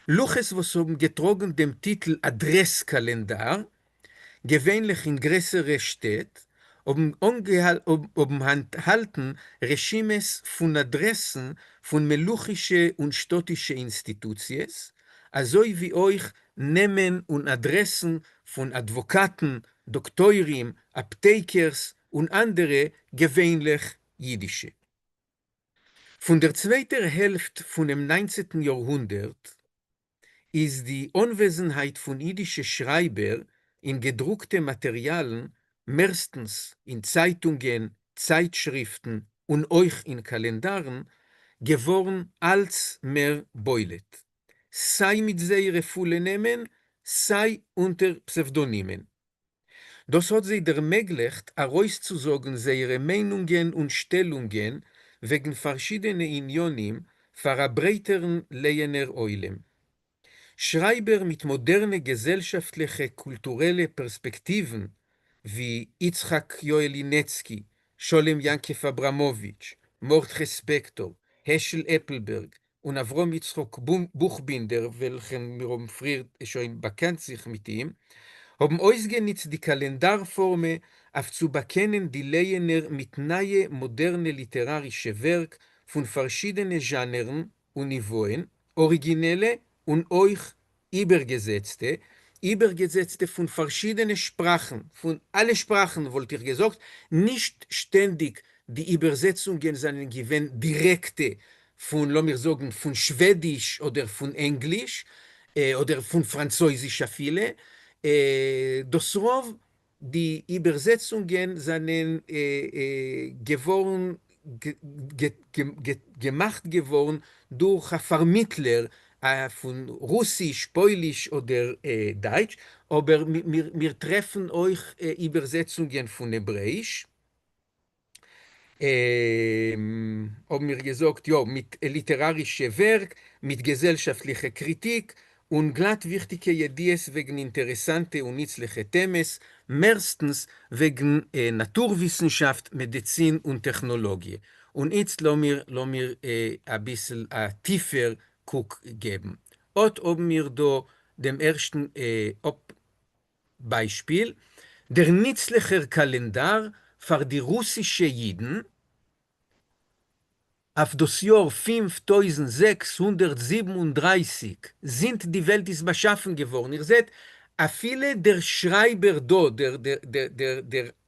S2: לוחות וואס האבן געטראגן דעם טיטל אדרעס קאלענדאר, געווענליך אין גרעסערע שטעט, האבן אנטהאלטן רשימות פון אדרעסן פון מלוכישע און שטאטישע אינסטיטוציעס, אזוי ווי אויך נעמען און אדרעסן פון אדוואקאטן, דאקטוירים, אפטייקערס. און אנדערע, געווענליך אידישע. פון דער צווייטער העלפט פונעם ניינצנטן יארהונדערט איז די אנוועזנהייט פון אידישע שרייבער אין געדרוקטע מאטעריאלן, מערסטנס אין צייטונגען, צייטשריפטן און אויך אין קאלענדארן, געווארן אלץ מער בולט, סיי מיט זייערע פולע נעמען, סיי אונטער פסעוודאנימען. דאס האט זיי דערמעגלעכט ארויסצוזאגן זייערע מיינונגען און שטעלונגען וועגן פארשידענע עניינים פאר א ברייטערן לייענער עולם. שרייבער מיט מאדערנע געזעלשאפטליכע קולטורעלע פערספעקטיוון ווי יצחק יואל לינעצקי, שלום יעקב אבראמאוויטש, מרדכי ספעקטאר, העשל עפלבערג און אברהם יצחק בוכבינדער וועלכן מיר האבן פריער שוין באקענט זיך מיט אים, האבן אויסגענוצט די קאלענדאר פארמע אויף צו באקענען די לייענער מיט נייע מאדערנע ליטערארישע ווערק פון פארשידענע זשאנערן און ניוואען, אריגינעלע און אויך איבערגעזעצטע, איבערגעזעצטע פון פארשידענע שפראכן, פון אלע שפראכן וואלט איך געזאגט, נישט שטענדיג די איבערזעצונגען זענען געווען דירעקטע פון לאמיר זאגן פון שוועדיש אדער פון ענגליש אדער פון פראנצויזיש אפילו, דאס רוב די איבערזעצונגען זענען געווארן געמאכט געווארן דורך א פארמיטלער פון רוסיש, פויליש אדער דייטש, אבער מיר טרעפן אויך איבערזעצונגען פון העברעאיש. האבן מיר געזאגט יא, מיט ליטערארישע ווערק, מיט געזעלשאפטליכע קריטיק, און גלאט וויכטיגע ידיעות וועגן אינטערעסאנטע און ניצליכע טעמעס, מערסטנס וועגן נאטור-וויסנשאפט, מעדיצין און טעכנאלאגיע. און איצט לאמיר לאמיר אביסל א טיפער קוק געבן. אט האבן מיר דא דעם ערשטן ביישפיל, דער ניצליכער קאלענדאר פאר די רוסישע אידן אויף דאס יאר 5637 זינט די וועלט איז באשאפן געווארן, איר זעט אפילו דער שרייבער דא,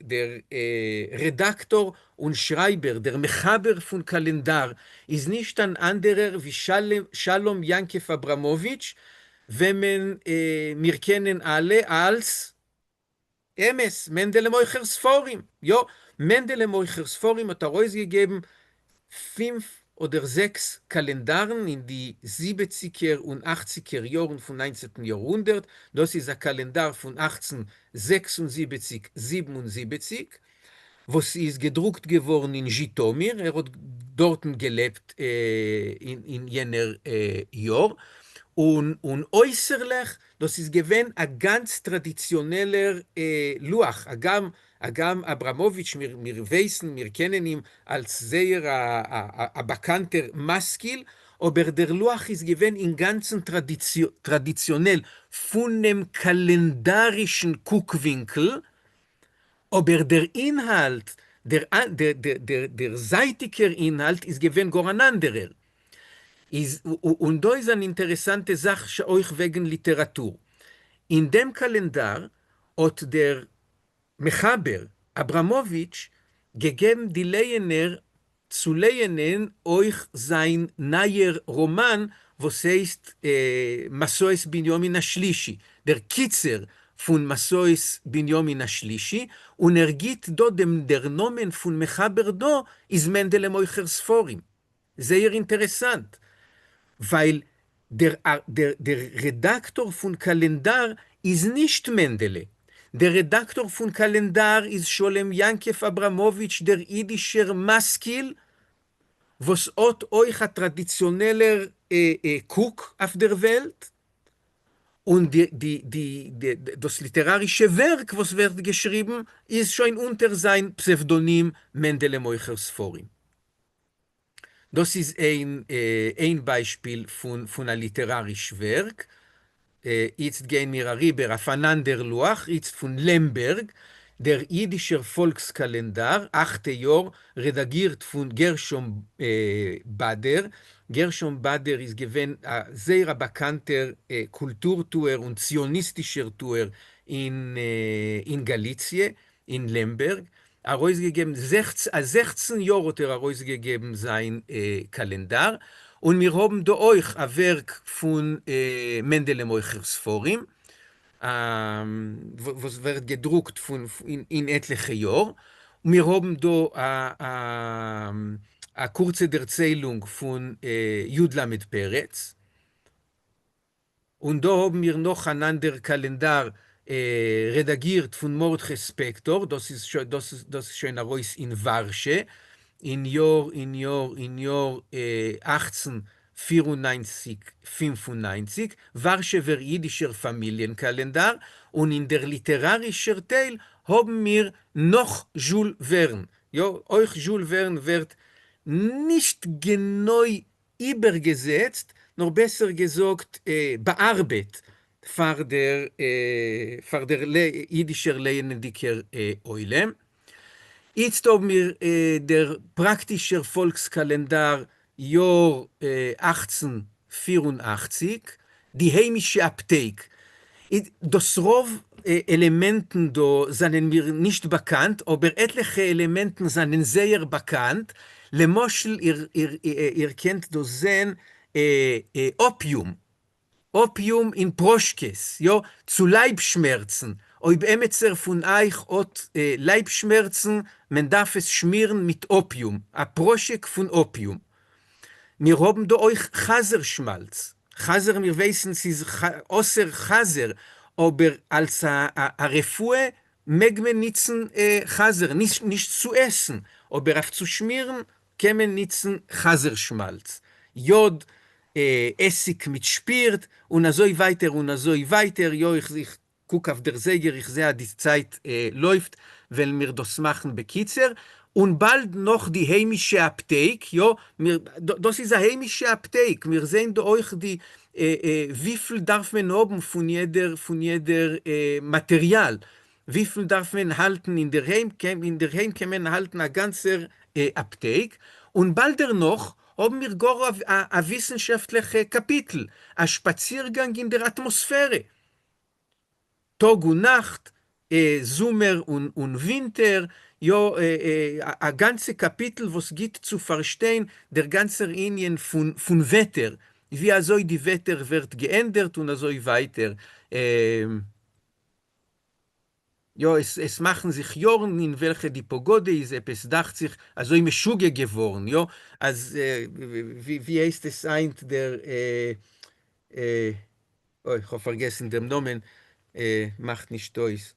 S2: דער רעדאקטאר און שרייבער, דער מחבר פון קאלענדאר איז נישט אן אנדערער ווי שלום יעקב אבראמאוויטש, וועמען מיר קענען אלע אלס אמת, מענדעלע מוכר ספרים. יא, מענדעלע מוכר ספרים האט ארויסגעגעבן פינף אדער זעקס קאלענדארן אין די זיבעציגער און אכציגער יארן פון ניינצעטן יארהונדערט, דאס איז א קאלענדאר פון 1876 77, וואס איז געדרוקט געווארן אין זשיטאמיר, ער האט דארטן געלעבט אין יענער יאר, און אויסערליך דאס איז געווען א גאנץ טראדיציאנעלער לוח, הגם הגם אבראמאוויטש מיר ווייסן מיר קענען אים אלס זייער א באקאנטער משכיל, אבער דער לוח איז געווען אינגאנצן טראדיציאנעל פונעם קאלענדארישן קוקווינקל, אבער דער אינהאלט, דער זייטיגער אינהאלט איז געווען גאר אן אנדערער. איז, און דא איז אן אינטערעסאנטע זאך אויך וועגן ליטעראטור. אין דעם קאלענדאר האט דער מחבר, אבראמאוויטש, געגעבן די לייענער צו לייענען אויך זיין נייער ראמאן וואס הייסט מסעות בנימין השלישי, דער קיצור פון מסעות בנימין השלישי, און ער גיט דא דעם דער נאמען פון מחבר דא איז מענדעלע מוכר ספרים. זייער אינטערעסאנט, ווייל דער דער רעדאקטאר פון קאלענדאר איז נישט מענדעלע, דער רעדאקטאר פון קאלענדאר איז שלום יעקב אבראמאוויטש דער אידישער משכיל וואס האט אויך א טראדיציאנעלער קוק אויף דער וועלט, און די די די דאס ליטערארישע ווערק וואס ווערט געשריבן איז שוין אונטער זיין פסעוודאנים מענדעלע מוכר ספרים. דאס איז איין ביישפיל פון א ליטעראריש ווערק. איצט גייען מיר אריבער אויף אן אנדער לוח, איצט פון לעמבערג, דער אידישער פאלקס-קאלענדאר, אכטע יאר, רעדאגירט פון גרשום באדער. גרשום באדער איז געווען א זייער א באקאנטער קולטור-טוער און ציוניסטישער טוער אין גאליציע, אין לעמבערג. ארויסגעגעבן 16 יאר האט ער ארויסגעגעבן זיין קאלענדאר, און מיר האבן דא אויך א ווערק פון מענדעלע מוכר ספרים, וואס ווערט געדרוקט אין עטליכע יאר. מיר האבן דא א קורצע דערציילונג פון י ל פרץ. און דא האבן מיר נאך אן אנדער קאלענדאר רעדאגירט פון מרדכי ספעקטאר, דאס איז דאס איז שוין ארויס אין ווארשע אין יאר אין יאר אין יאר 1894 95, ווארשעווער אידישער פאמיליען קאלענדאר, און אין דער ליטערארישער טייל האבן מיר נאך זשול ווערן, יא, אויך זשול ווערן ווערט נישט גענוי איבערגעזעצט, נאר בעסער געזאגט באארבעט פאר דער פאר דער אידישער לייענענדיקער עולם. איצט האבן מיר דער פראקטישער פאלקס-קאלענדאר יאר 1884, די היימישע אפטייק. דאס רוב עלעמענטן דא זענען מיר נישט באקאנט, אבער עטליכע עלעמענטן זענען זייער באקאנט, למשל איר קענט דא זען אפיום, אפיום אין פראשקעס, יא, צו לייב שמערצן, אויב עמעצער פון אייך האט לייב שמערצן, מען דארף עס שמירן מיט אפיום, א פראשעק פון אפיום. מיר האבן דא אויך חזר שמאלץ, חזר מיר ווייסן ס'איז אסור חזר, אבער אלס א רפואה מעג מען ניצן חזר, נישט צו עסן, אבער אויף צו שמירן קען מען ניצן חזר שמאלץ, יוד, עסיג מיט שפירט, און אזוי ווייטער און אזוי ווייטער, יא איך קוק אויף דער זייגער איך זעה אז די צייט לויפט, וועלן מיר דאס מאכן בקיצור, און באלד נאך די היימישע אפטייק, יא, מיר, דאס איז א היימישע אפטייק, מיר זעהן דא אויך די וויפיל דארף מען האבן פון יעדער פון יעדער מאטעריאל, וויפיל דארף מען האלטן אינדערהיים, אינדערהיים קען מען האלטן א גאנצער אפטייק, און באלד דערנאך האבן מיר גאר א וויסנשאפטליכע קאפיטל, א שפאצירגאנג אין דער אטמאספערע. טאג און נאכט, זומער און ווינטער, יא, א גאנצע קאפיטל וואס גיט צו פארשטיין דער גאנצער ענין פון וועטער, ווי אזוי די וועטער ווערט געענדערט און אזוי ווייטער. יא, עס מאכן זיך יארן אין וועלכע די פאגאדע איז עפעס דאכט זיך אזוי משוגע געווארן, יא, אז ווי הייסט עס היינט דער אוי, כ'האב פארגעסן דעם נאמען, מאכט נישט אויס.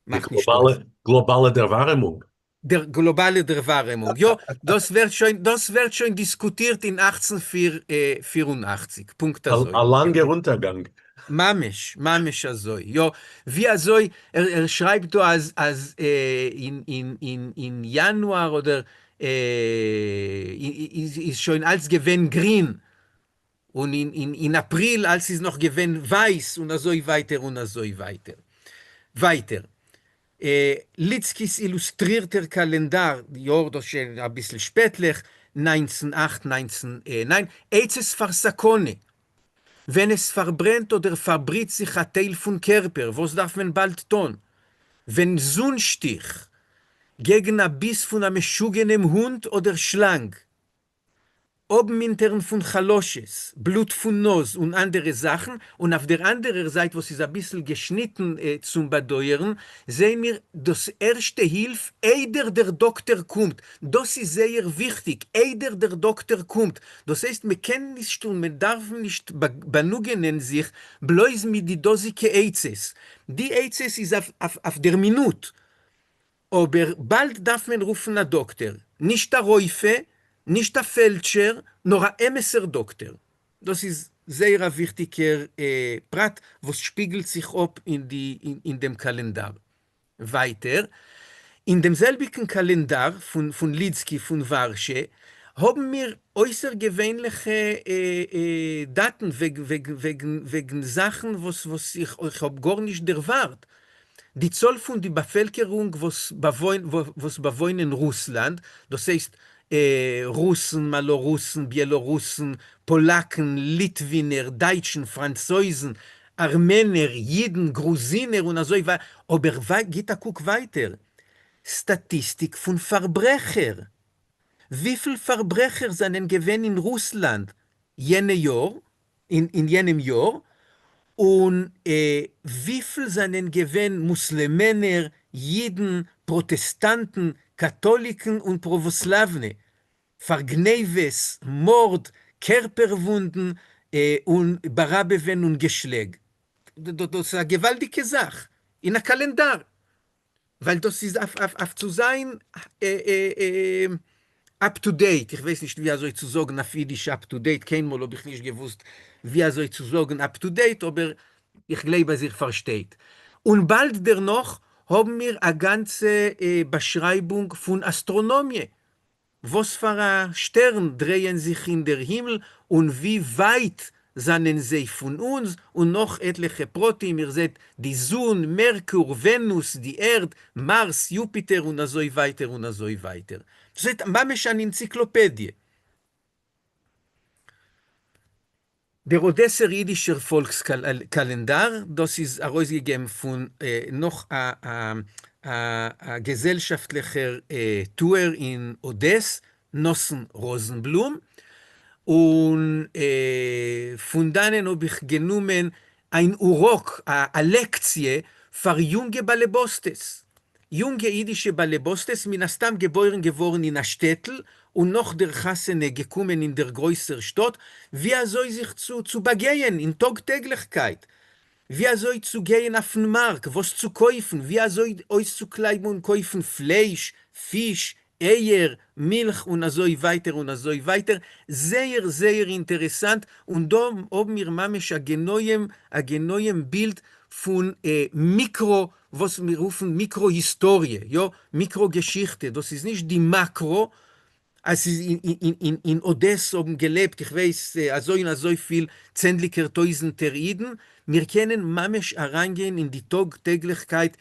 S1: מאכט נישט אויס. גלאבאלע דערווארעמונג.
S2: דער גלאבאלע דערווארעמונג, יא, דאס ווערט שוין, דאס ווערט שוין דיסקוטירט אין 1884, פונקט אזוי.
S1: א לאנגער אונטערגאנג.
S2: ממש, ממש אזוי, יא, ווי אזוי ער שרייבט דא אז אז אין אין אין אין יאנואר אדער איז שוין אלץ געווען גרין, און אין אפריל אלס איז נאך געווען ווייס און אזוי ווייטער און אזוי ווייטער. ווייטער. ליצקי'ס אילוסטרירטער קאלענדאר, יאר דאס שוין אביסל שפעטליך, 1908, 1909, עצות פאר סכנה. ווען עס פארברענט אדער פארבריט זיך א טייל פון קערפער, וואס דארף מען באלד טון? ווען זון שטיך, געגן א ביס פון א משוגענעם הונט אדער שלאנג. אפמינטערן פון חלשות, בלוט פון נאז און אנדערע זאכן, און אויף דער אנדערער זייט וואס איז אביסל געשניטן צום באדויערן, זעען מיר דאס ערשטע הילף איידער דער דאקטער קומט, דאס איז זייער וויכטיג, איידער דער דאקטער קומט, דאס הייסט מען קען נישט און מען דארף נישט באנוגענען זיך בלויז מיט די דאזיגע עצות, די עצות איז אויף דער מינוט, אבער באלד דארף מען רופן א דאקטער, נישט א רופא, נישט א פעלדשער, נאר א אמת'ער דאקטער. דאס איז זייער א וויכטיגער פרט וואס שפיגלט זיך אפ אין די אין דעם קאלענדאר. ווייטער, אין דעם זעלביגן קאלענדאר פון פון לידסקי פון ווארשע, האבן מיר אויסערגעווענליכע דאטן וועגן וועגן זאכן וואס וואס איך האב גארנישט דערווארט. די צאל פון די באפעלקערונג וואס וואס באוואוינען רוסלאנד, דאס הייסט רוסן, מאלארוסן, ביעלארוסן, פאלאקן, ליטווינער, דייטשן, פראנצויזן, ארמענער, אידן, גרוזינער און אזוי ווייטער, אבער גיט א קוק ווייטער, סטאטיסטיק פון פארברעכער, וויפיל פארברעכער זענען געווען אין רוסלאנד יענע יאר, אין יענעם יאר, און וויפיל זענען געווען מוסלעמענער, אידן, פראטעסטאנטן, קאטאליקן און פראוואסלאוונע, פאר גניבות, מארד, קערפער וואונדן, און באראבעווען און געשלעג. דאס איז א געוואלדיגע זאך אין א קאלענדאר, ווייל דאס איז אויף צו זיין up to date, איך ווייס נישט ווי אזוי צו זאגן אויף אידיש up to date, קיינמאל האב איך נישט געוואוסט ווי אזוי צו זאגן up to date, אבער איך גלייב אז איר פארשטייט. און באלד דערנאך האבן מיר א גאנצע באשרייבונג פון אסטראנאמיע, וואס פאר א שטערן דרייען זיך אין דער הימל און ווי ווייט זענען זיי פון אונז, און נאך עטליכע פרטים, איר זעט די זון, מערקור, ווענוס, די ערד, מארס, יופיטער און אזוי ווייטער און אזוי ווייטער. זעט ממש אן ענציקלאפעדיע. דער אדעסער אידישער פאלקס קאלענדאר, דאס איז ארויסגעגעבן פון נאך א געזעלשאפטליכער טוער אין אדעס, נתן ראזנבלום, און פון דאנען האב איך גענומען אן אוראק, א לעקציע פאר יונגע באלעבאסטעס, יונגע אידישע באלעבאסטעס, מן הסתם געבוירן געווארן אין א שטעטל און נאך דער חתונה געקומען אין דער גרויסער שטאט, ווי אזוי זיך צו צו באגייען אין טאג טעגליכקייט, ווי אזוי צו גייען אויפן מארק, וואס צו קויפן, ווי אזוי אויסצוקלייבן און קויפן פלייש, פיש, אייער, מילך און אזוי ווייטער און אזוי ווייטער, זייער זייער אינטערעסאנט, און דא האבן מיר ממש א גענויעם א גענויעם בילד פון מיקרא, וואס מיר רופן מיקרא היסטאריע, יא, מיקרא געשיכטע, דאס איז נישט די מאקרא, אז ס'איז אין אדעס האבן געלעבט איך ווייס אזוי און אזוי פיל צענדליגער טויזענטער אידן, מיר קענען ממש אריינגיין אין די טאג טעגליכקייט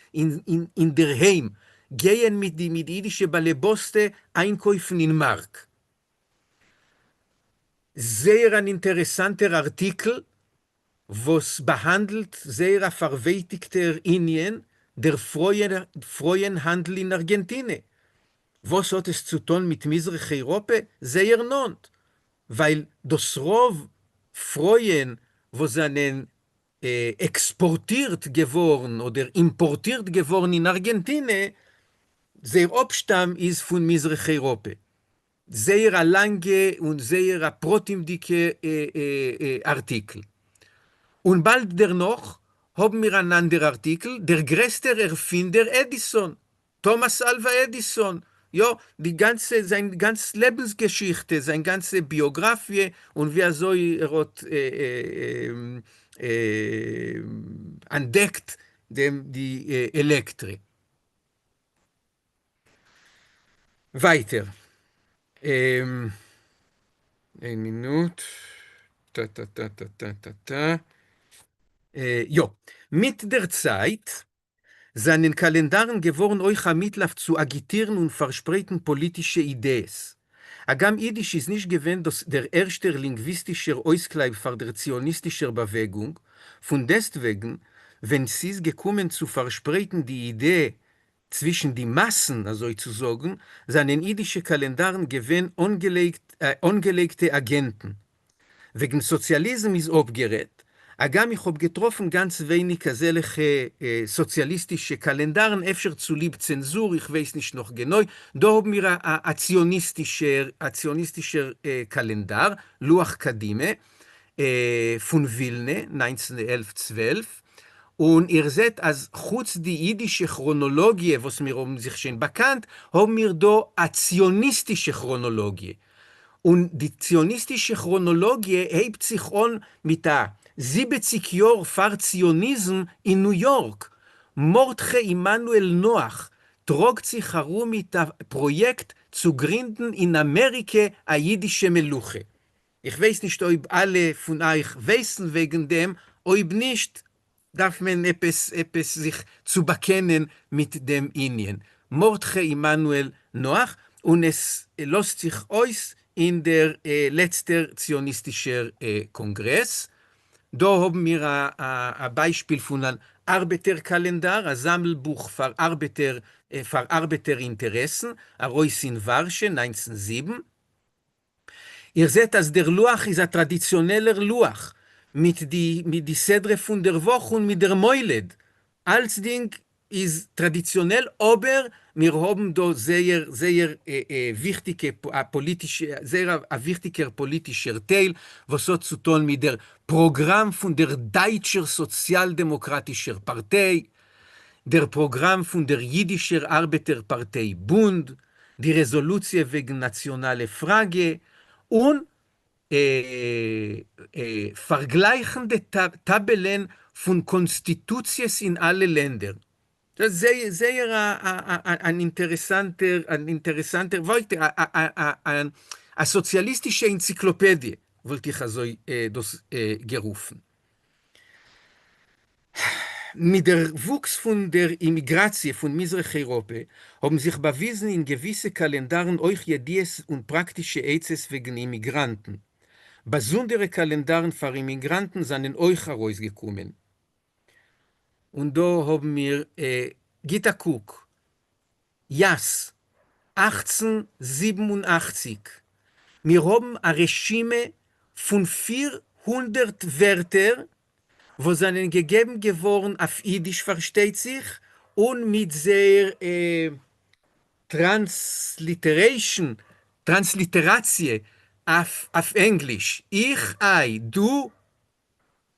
S2: אינדערהיים, גייען מיט די מיט די אידישע באלעבאסטע איינקויפן אין מארק. זייער אן אינטערעסאנטער ארטיקל וואס באהאנדלט זייער א פארווייטיגטער ענין, דער פרויען האנדל אין ארגענטינע. וואס האט עס צו טון מיט מזרח אייראפע? זייער נאנט, ווייל דאס רוב פרויען וואס זענען עקספארטירט געווארן אדער אימפארטירט געווארן אין ארגענטינע, זייער אפשטאם איז פון מזרח אייראפע. זייער א לאנגע און זייער א פרטימ'דיגע ארטיקל. און באלד דערנאך האבן מיר אן אנדער ארטיקל, דער גרעסטער ערפינדער עדיסאן, טאמאס אלווא עדיסאן, יא, די גאנצע, זיין גאנץ לעבנס געשיכטע, זיין גאנצע ביאגראפיע, און ווי אזוי ער האט אנטדעקט דעם די עלעקטרי. ווייטער. איין מינוט. טא טא טא טא טא טא טא. יא. מיט דער צייט זענען קאלענדארן געווארן אויך א מיטל אויף צו אגיטירן און פארשפרייטן פאליטישע אידעעס. הגם אידיש איז נישט געווען דאס דער ערשטער לינגוויסטישער אויסקלייב פאר דער ציוניסטישער באוועגונג, פונדעסטוועגן ווען ס'איז געקומען צו פארשפרייטן די אידעע צווישן די מאסן, אזוי צו זאגן, זענען אידישע קאלענדארן געווען אנגעלייגטע אגענטן. וועגן סאציאליזם איז אפגערעדט, הגם איך האב געטראפן גאנץ ווייניג אזעלעכע סאציאליסטישע קאלענדארן, אפשר צוליב צענזור, איך ווייס נישט נאך גענוי, דא האבן מיר א ציוניסטישער א ציוניסטישער קאלענדאר, לוח קדימה, פון ווילנע, 1911 12, און איר זעט אז חוץ די אידישע כראנאלאגיע וואס מיר האבן זיך שוין באקאנט, האבן מיר דא א ציוניסטישע כראנאלאגיע, און די ציוניסטישע כראנאלאגיע הייבט זיך אן מיט א 70 יאר פאר ציוניזם אין ניו יארק, מרדכי עמנואל נח טראגט זיך ארום מיט א פראיעקט צו גרינדן אין אמעריקע א אידישע מלוכה. איך ווייס נישט אויב אלע פון אייך ווייסן וועגן דעם, אויב נישט דארף מען עפעס עפעס זיך צו באקענען מיט דעם ענין. מרדכי עמנואל נח, און עס לאזט זיך אויס אין דער לעצטער ציוניסטישער קאנגרעס. דא האבן מיר א ביישפיל פון אן ארבעטער קאלענדאר, א זאמלבוך פאר ארבעטער פאר ארבעטער אינטערעסן, ארויס אין ווארשע, 1907. איר זעט אז דער לוח איז א טראדיציאנעלער לוח, מיט די מיט די סדרה פון דער וואך און מיט דער מולד. אלצדינג איז טראדיציאנעל, אבער מיר האבן דא זייער זייער וויכטיגע פאליטישע, זייער א וויכטיגער פאליטישער טייל וואס האט צו טון מיט דער פראגראם פון דער דייטשער סאציאל-דעמאקראטישער פארטיי, דער פראגראם פון דער יידישער ארבעטער פארטיי בונד, די רעזאלוציע וועגן נאציאנאלע פראגע, און פארגלייכנדע טאבעלען פון קאנסטיטוציעס אין אלע לענדער. דאס איז זייער אן אינטערעסאנטער, אן אינטערעסאנטער, א סאציאליסטישע ענציקלאפעדיע וואלט איך אזוי דאס גערופן. מיט דער וואוקס פון דער אימיגראציע פון מזרח אייראפע האבן זיך באוויזן אין געוויסע קאלענדארן אויך ידיעות און פראקטישע עצות וועגן אימיגראנטן. באזונדערע קאלענדארן פאר אימיגראנטן זענען אויך ארויסגעקומען. און דא האבן מיר, גיט א קוק, יאס, 1887, מיר האבן א רשימה פון 400 ווערטער וואס זענען געגעבן געווארן אויף אידיש פארשטייט זיך, און מיט זייער transliteration, טראנסליטעראציע אויף ענגליש, איך, I, דו,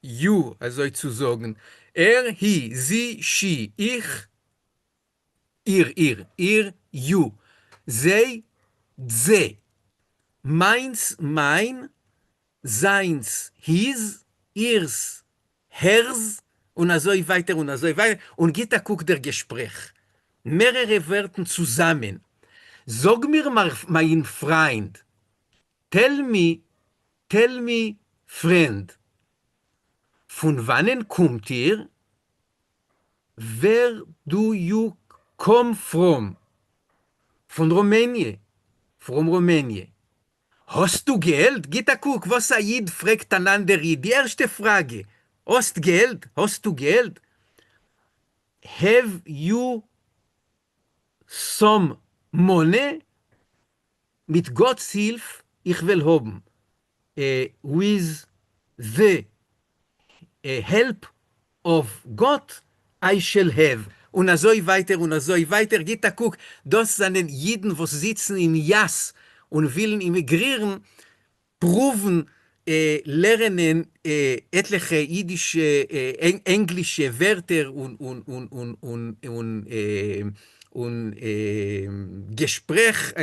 S2: you, אזוי צו זאגן, ער, he, זי, she, איך, איר, איר, איר, you, זיי, they, מיינס, מיין, זיינס, his, אירס, hers, און אזוי ווייטער און אזוי ווייטער, און גיט א קוק דער געשפרעך, מערערע ווערטן צוזאמען, זאג מיר מיין פריינד, tell me, tell me friend, פון וואנען קומט איר? Where do you come from? פון רומעניע, from Romania. האסטו געלט? גיט א קוק וואס א איד פרעגט אן אנדער איד, די ערשטע פראגע, האסט געלט? האסטו געלט? Have you some money? מיט גאט'ס הילף איך וועל האבן, with the help of God I shall have, און אזוי ווייטער און אזוי ווייטער, גיט א קוק, דאס זענען אידן וואס זיצן אין יאס און ווילן אימיגרירן, פרואוון לערנען עטליכע אידישע ענגלישע ווערטער און געשפרעך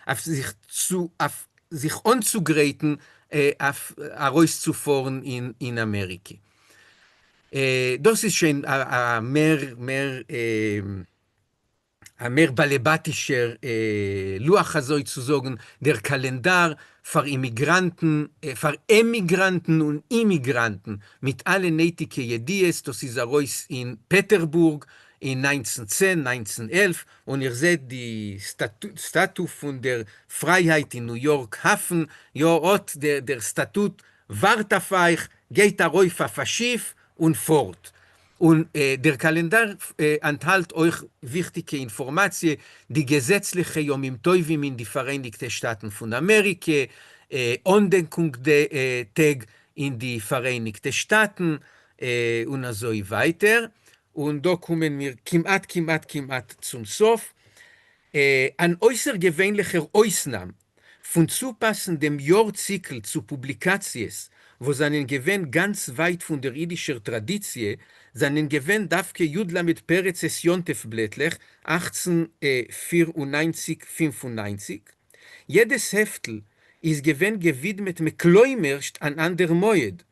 S2: אויף זיך צו אויף זיך אנצוגרייטן אויף ארויסצופארן אין אמעריקע. דאס איז שוין א מער מער א מער באלעבאטישער לוח אזוי צו זאגן, דער קאלענדאר פאר אימיגראנטן, פאר עמיגראנטן און אימיגראנטן, מיט אלע נעטיגע ידיעות, דאס איז ארויס אין פעטערבורג אין 1910, 1911, און איר זעט די סטאטו פון דער פרייהייט אין ניו יארק האפן, יא אט דער סטאטוט ווארט אויף אייך, גייט ארויף אויף א שיף און פארט. און דער קאלענדאר אנטהאלט אויך וויכטיגע אינפארמאציע, די געזעצליכע ימים טובים אין די פאראייניגטע שטאטן פון אמעריקע, אנדענקונג טעג אין די פאראייניגטע שטאטן, און אזוי ווייטער. און דא קומען מיר כמעט כמעט כמעט צום סוף. אן אויסערגעווענליכער אויסנאם פון צופאסן דעם יאר-ציקל צו פובליקאציעס וואס זענען געווען גאנץ ווייט פון דער אידישער טראדיציע, זענען געווען דווקא י ל פרצ'ס יום-טוב בלעטלעך, 1894, 95. יעדעס העפטל איז געווען געווידמעט מכלומרשט אן אנדער מועד,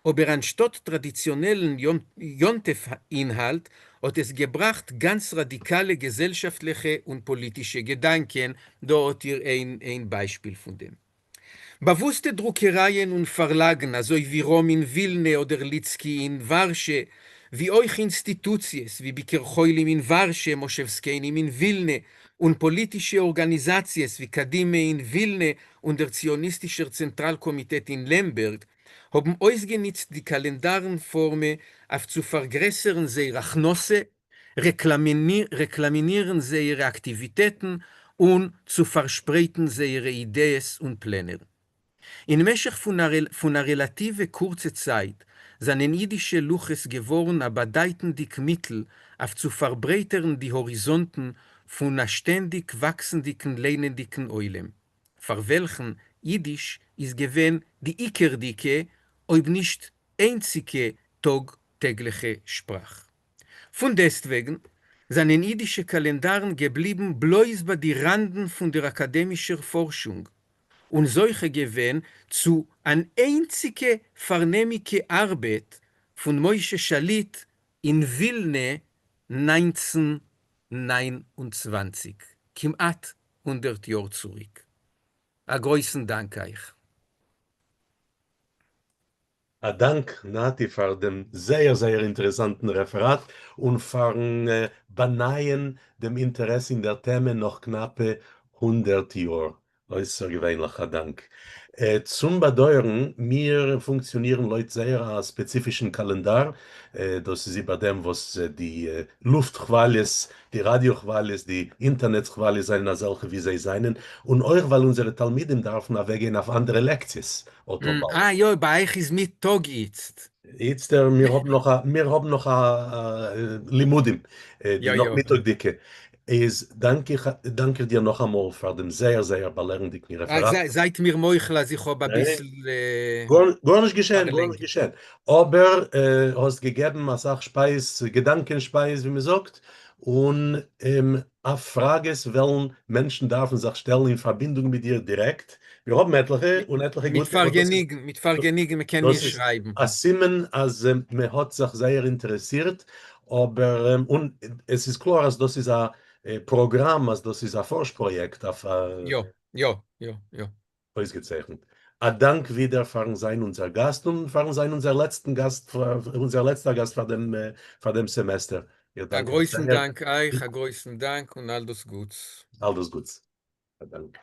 S2: אבער אנשטאט טראדיציאנעלן יום-טוב אינהאלט האט עס געבראכט גאנץ ראדיקאלע געזעלשאפטליכע און פאליטישע געדאנקען, דא האט איר איין ביישפיל פון דעם. באוואוסטע דרוקערייען און פארלאגן אזוי ווי ראם אין ווילנע אדער ליצקי אין ווארשע. ווי אויך אינסטיטוציעס ווי ביקור חולים אין ווארשע, מושב זקנים אין ווילנע, און פאליטישע ארגאניזאציעס ווי קדימה אין ווילנע און דער ציוניסטישער צענטראל קאמיטעט אין לעמבערג, האבן אויסגענוצט די קאלענדארן פארמע אויף צו פארגרעסערן זייער הכנסה, רעקלאמינירן זייערע אקטיוויטעטן און צו פארשפרייטן זייערע אידעעס און פלענער. אין משך פון א רעלאטיווע קורצע צייט זענען אידישע לוחות געווארן א באדייטנדיק מיטל אויף צו פארברייטערן די האריזאנטן פון א שטענדיק וואקסנדיקן ליינענדיקן עולם, פאר וועלכן אידיש איז געווען די עיקרדיקע, אויב נישט איינציקע, טאג טעגליכע שפראך. פֿון דעסטוועגן, זענען ייִדישע קאַלענדאַרן געבליבן בלויז בײַ די ראַנדן פֿון דער אַקאַדעמישער פֿאָרשונג און זוכה געווען צו אַן איינציקע פֿאַרנעמיקע אַרבעט פֿון משה שליט אין ווילנע 1929, כּמעט 100 יאָר צוריק. אַ גרויסן דאַנק אײַך.
S1: אַ דאַנק, נתי, פֿאַר דעם זייער, זייער אינטערעסאַנטן רעפֿעראַט און פֿאַרן באַנײַען דעם אינטערעס אין דער טעמע נאָך קנאַפּע 100 יאָר. אויסערגעוויינלעך אַ דאַנק. צום באַדויערן, מיר פֿונקציאָנירן לויט זייער אַ ספּעציפֿישן קאַלענדאַר. דאָס איז איבער דעם, וואָס די לופֿט-כוואַליעס, די ראַדיאָ-כוואַליעס, די אינטערנעץ-כוואַליעס זײַנען אַזעלכע, ווי זיי זײַנען, און אויך ווײַל אונדזערע תּלמידים דאַרפֿן אַוועקגיין אויף אַנדערע לעקציעס אָט-אָ באַלד.
S2: אַ, יאָ, בײַ אײַך איז מיטאָג איצט.
S1: איצטער, מיר האָבן נאָך אַ, מיר האָבן נאָך אַ לימודים, די נאָכמיטאָגדיקע. איז דאַנק איך, דאַנק איך דיר נאָך אַ מאָל פֿאַר דעם זייער, זייער באַלערנדיקן רעפֿעראַט.
S2: זײַט מיר מוחל, אַז איך האָב אַ ביסל
S1: גאָרנישט געשען, גאָרנישט געשען. אָבער האָסט געגעבן אַ סך שפּײַז, געדאַנקען-שפּײַז, ווי מע זאָגט, און אויף פֿראַגעס וועלן מענטשן דאַרפֿן זיך שטעלן אין פֿאַרבינדונג מיט דיר דירעקט. מיר האָבן עטלעכע און עטלעכע
S2: גוטע. מיט פֿאַרגעניגן, מיט פֿאַרגעניגן, מע קען מיר שרײַבן.
S1: אַ סימן אַז מע האָט זיך זייער אינטערעסירט, אבער און עס איז קלאר אז דאס איז א פראגראם, אז דאס איז א פארש פראיעקט אויף א.
S2: יא, יא, יא, יא.
S1: אויסגעצייכנט. א דאנק ווידער פארן זיין אונזער גאסט און פארן זיין אונזער לעצטן גאסט, אונזער לעצטער גאסט פאר דעם פאר דעם סעמעסטער.
S2: איך דאנק אייך זייער. א גרויסן דאנק אייך, א גרויסן דאנק און אל דאס גוטס.
S1: אל דאס גוטס. א דאנק.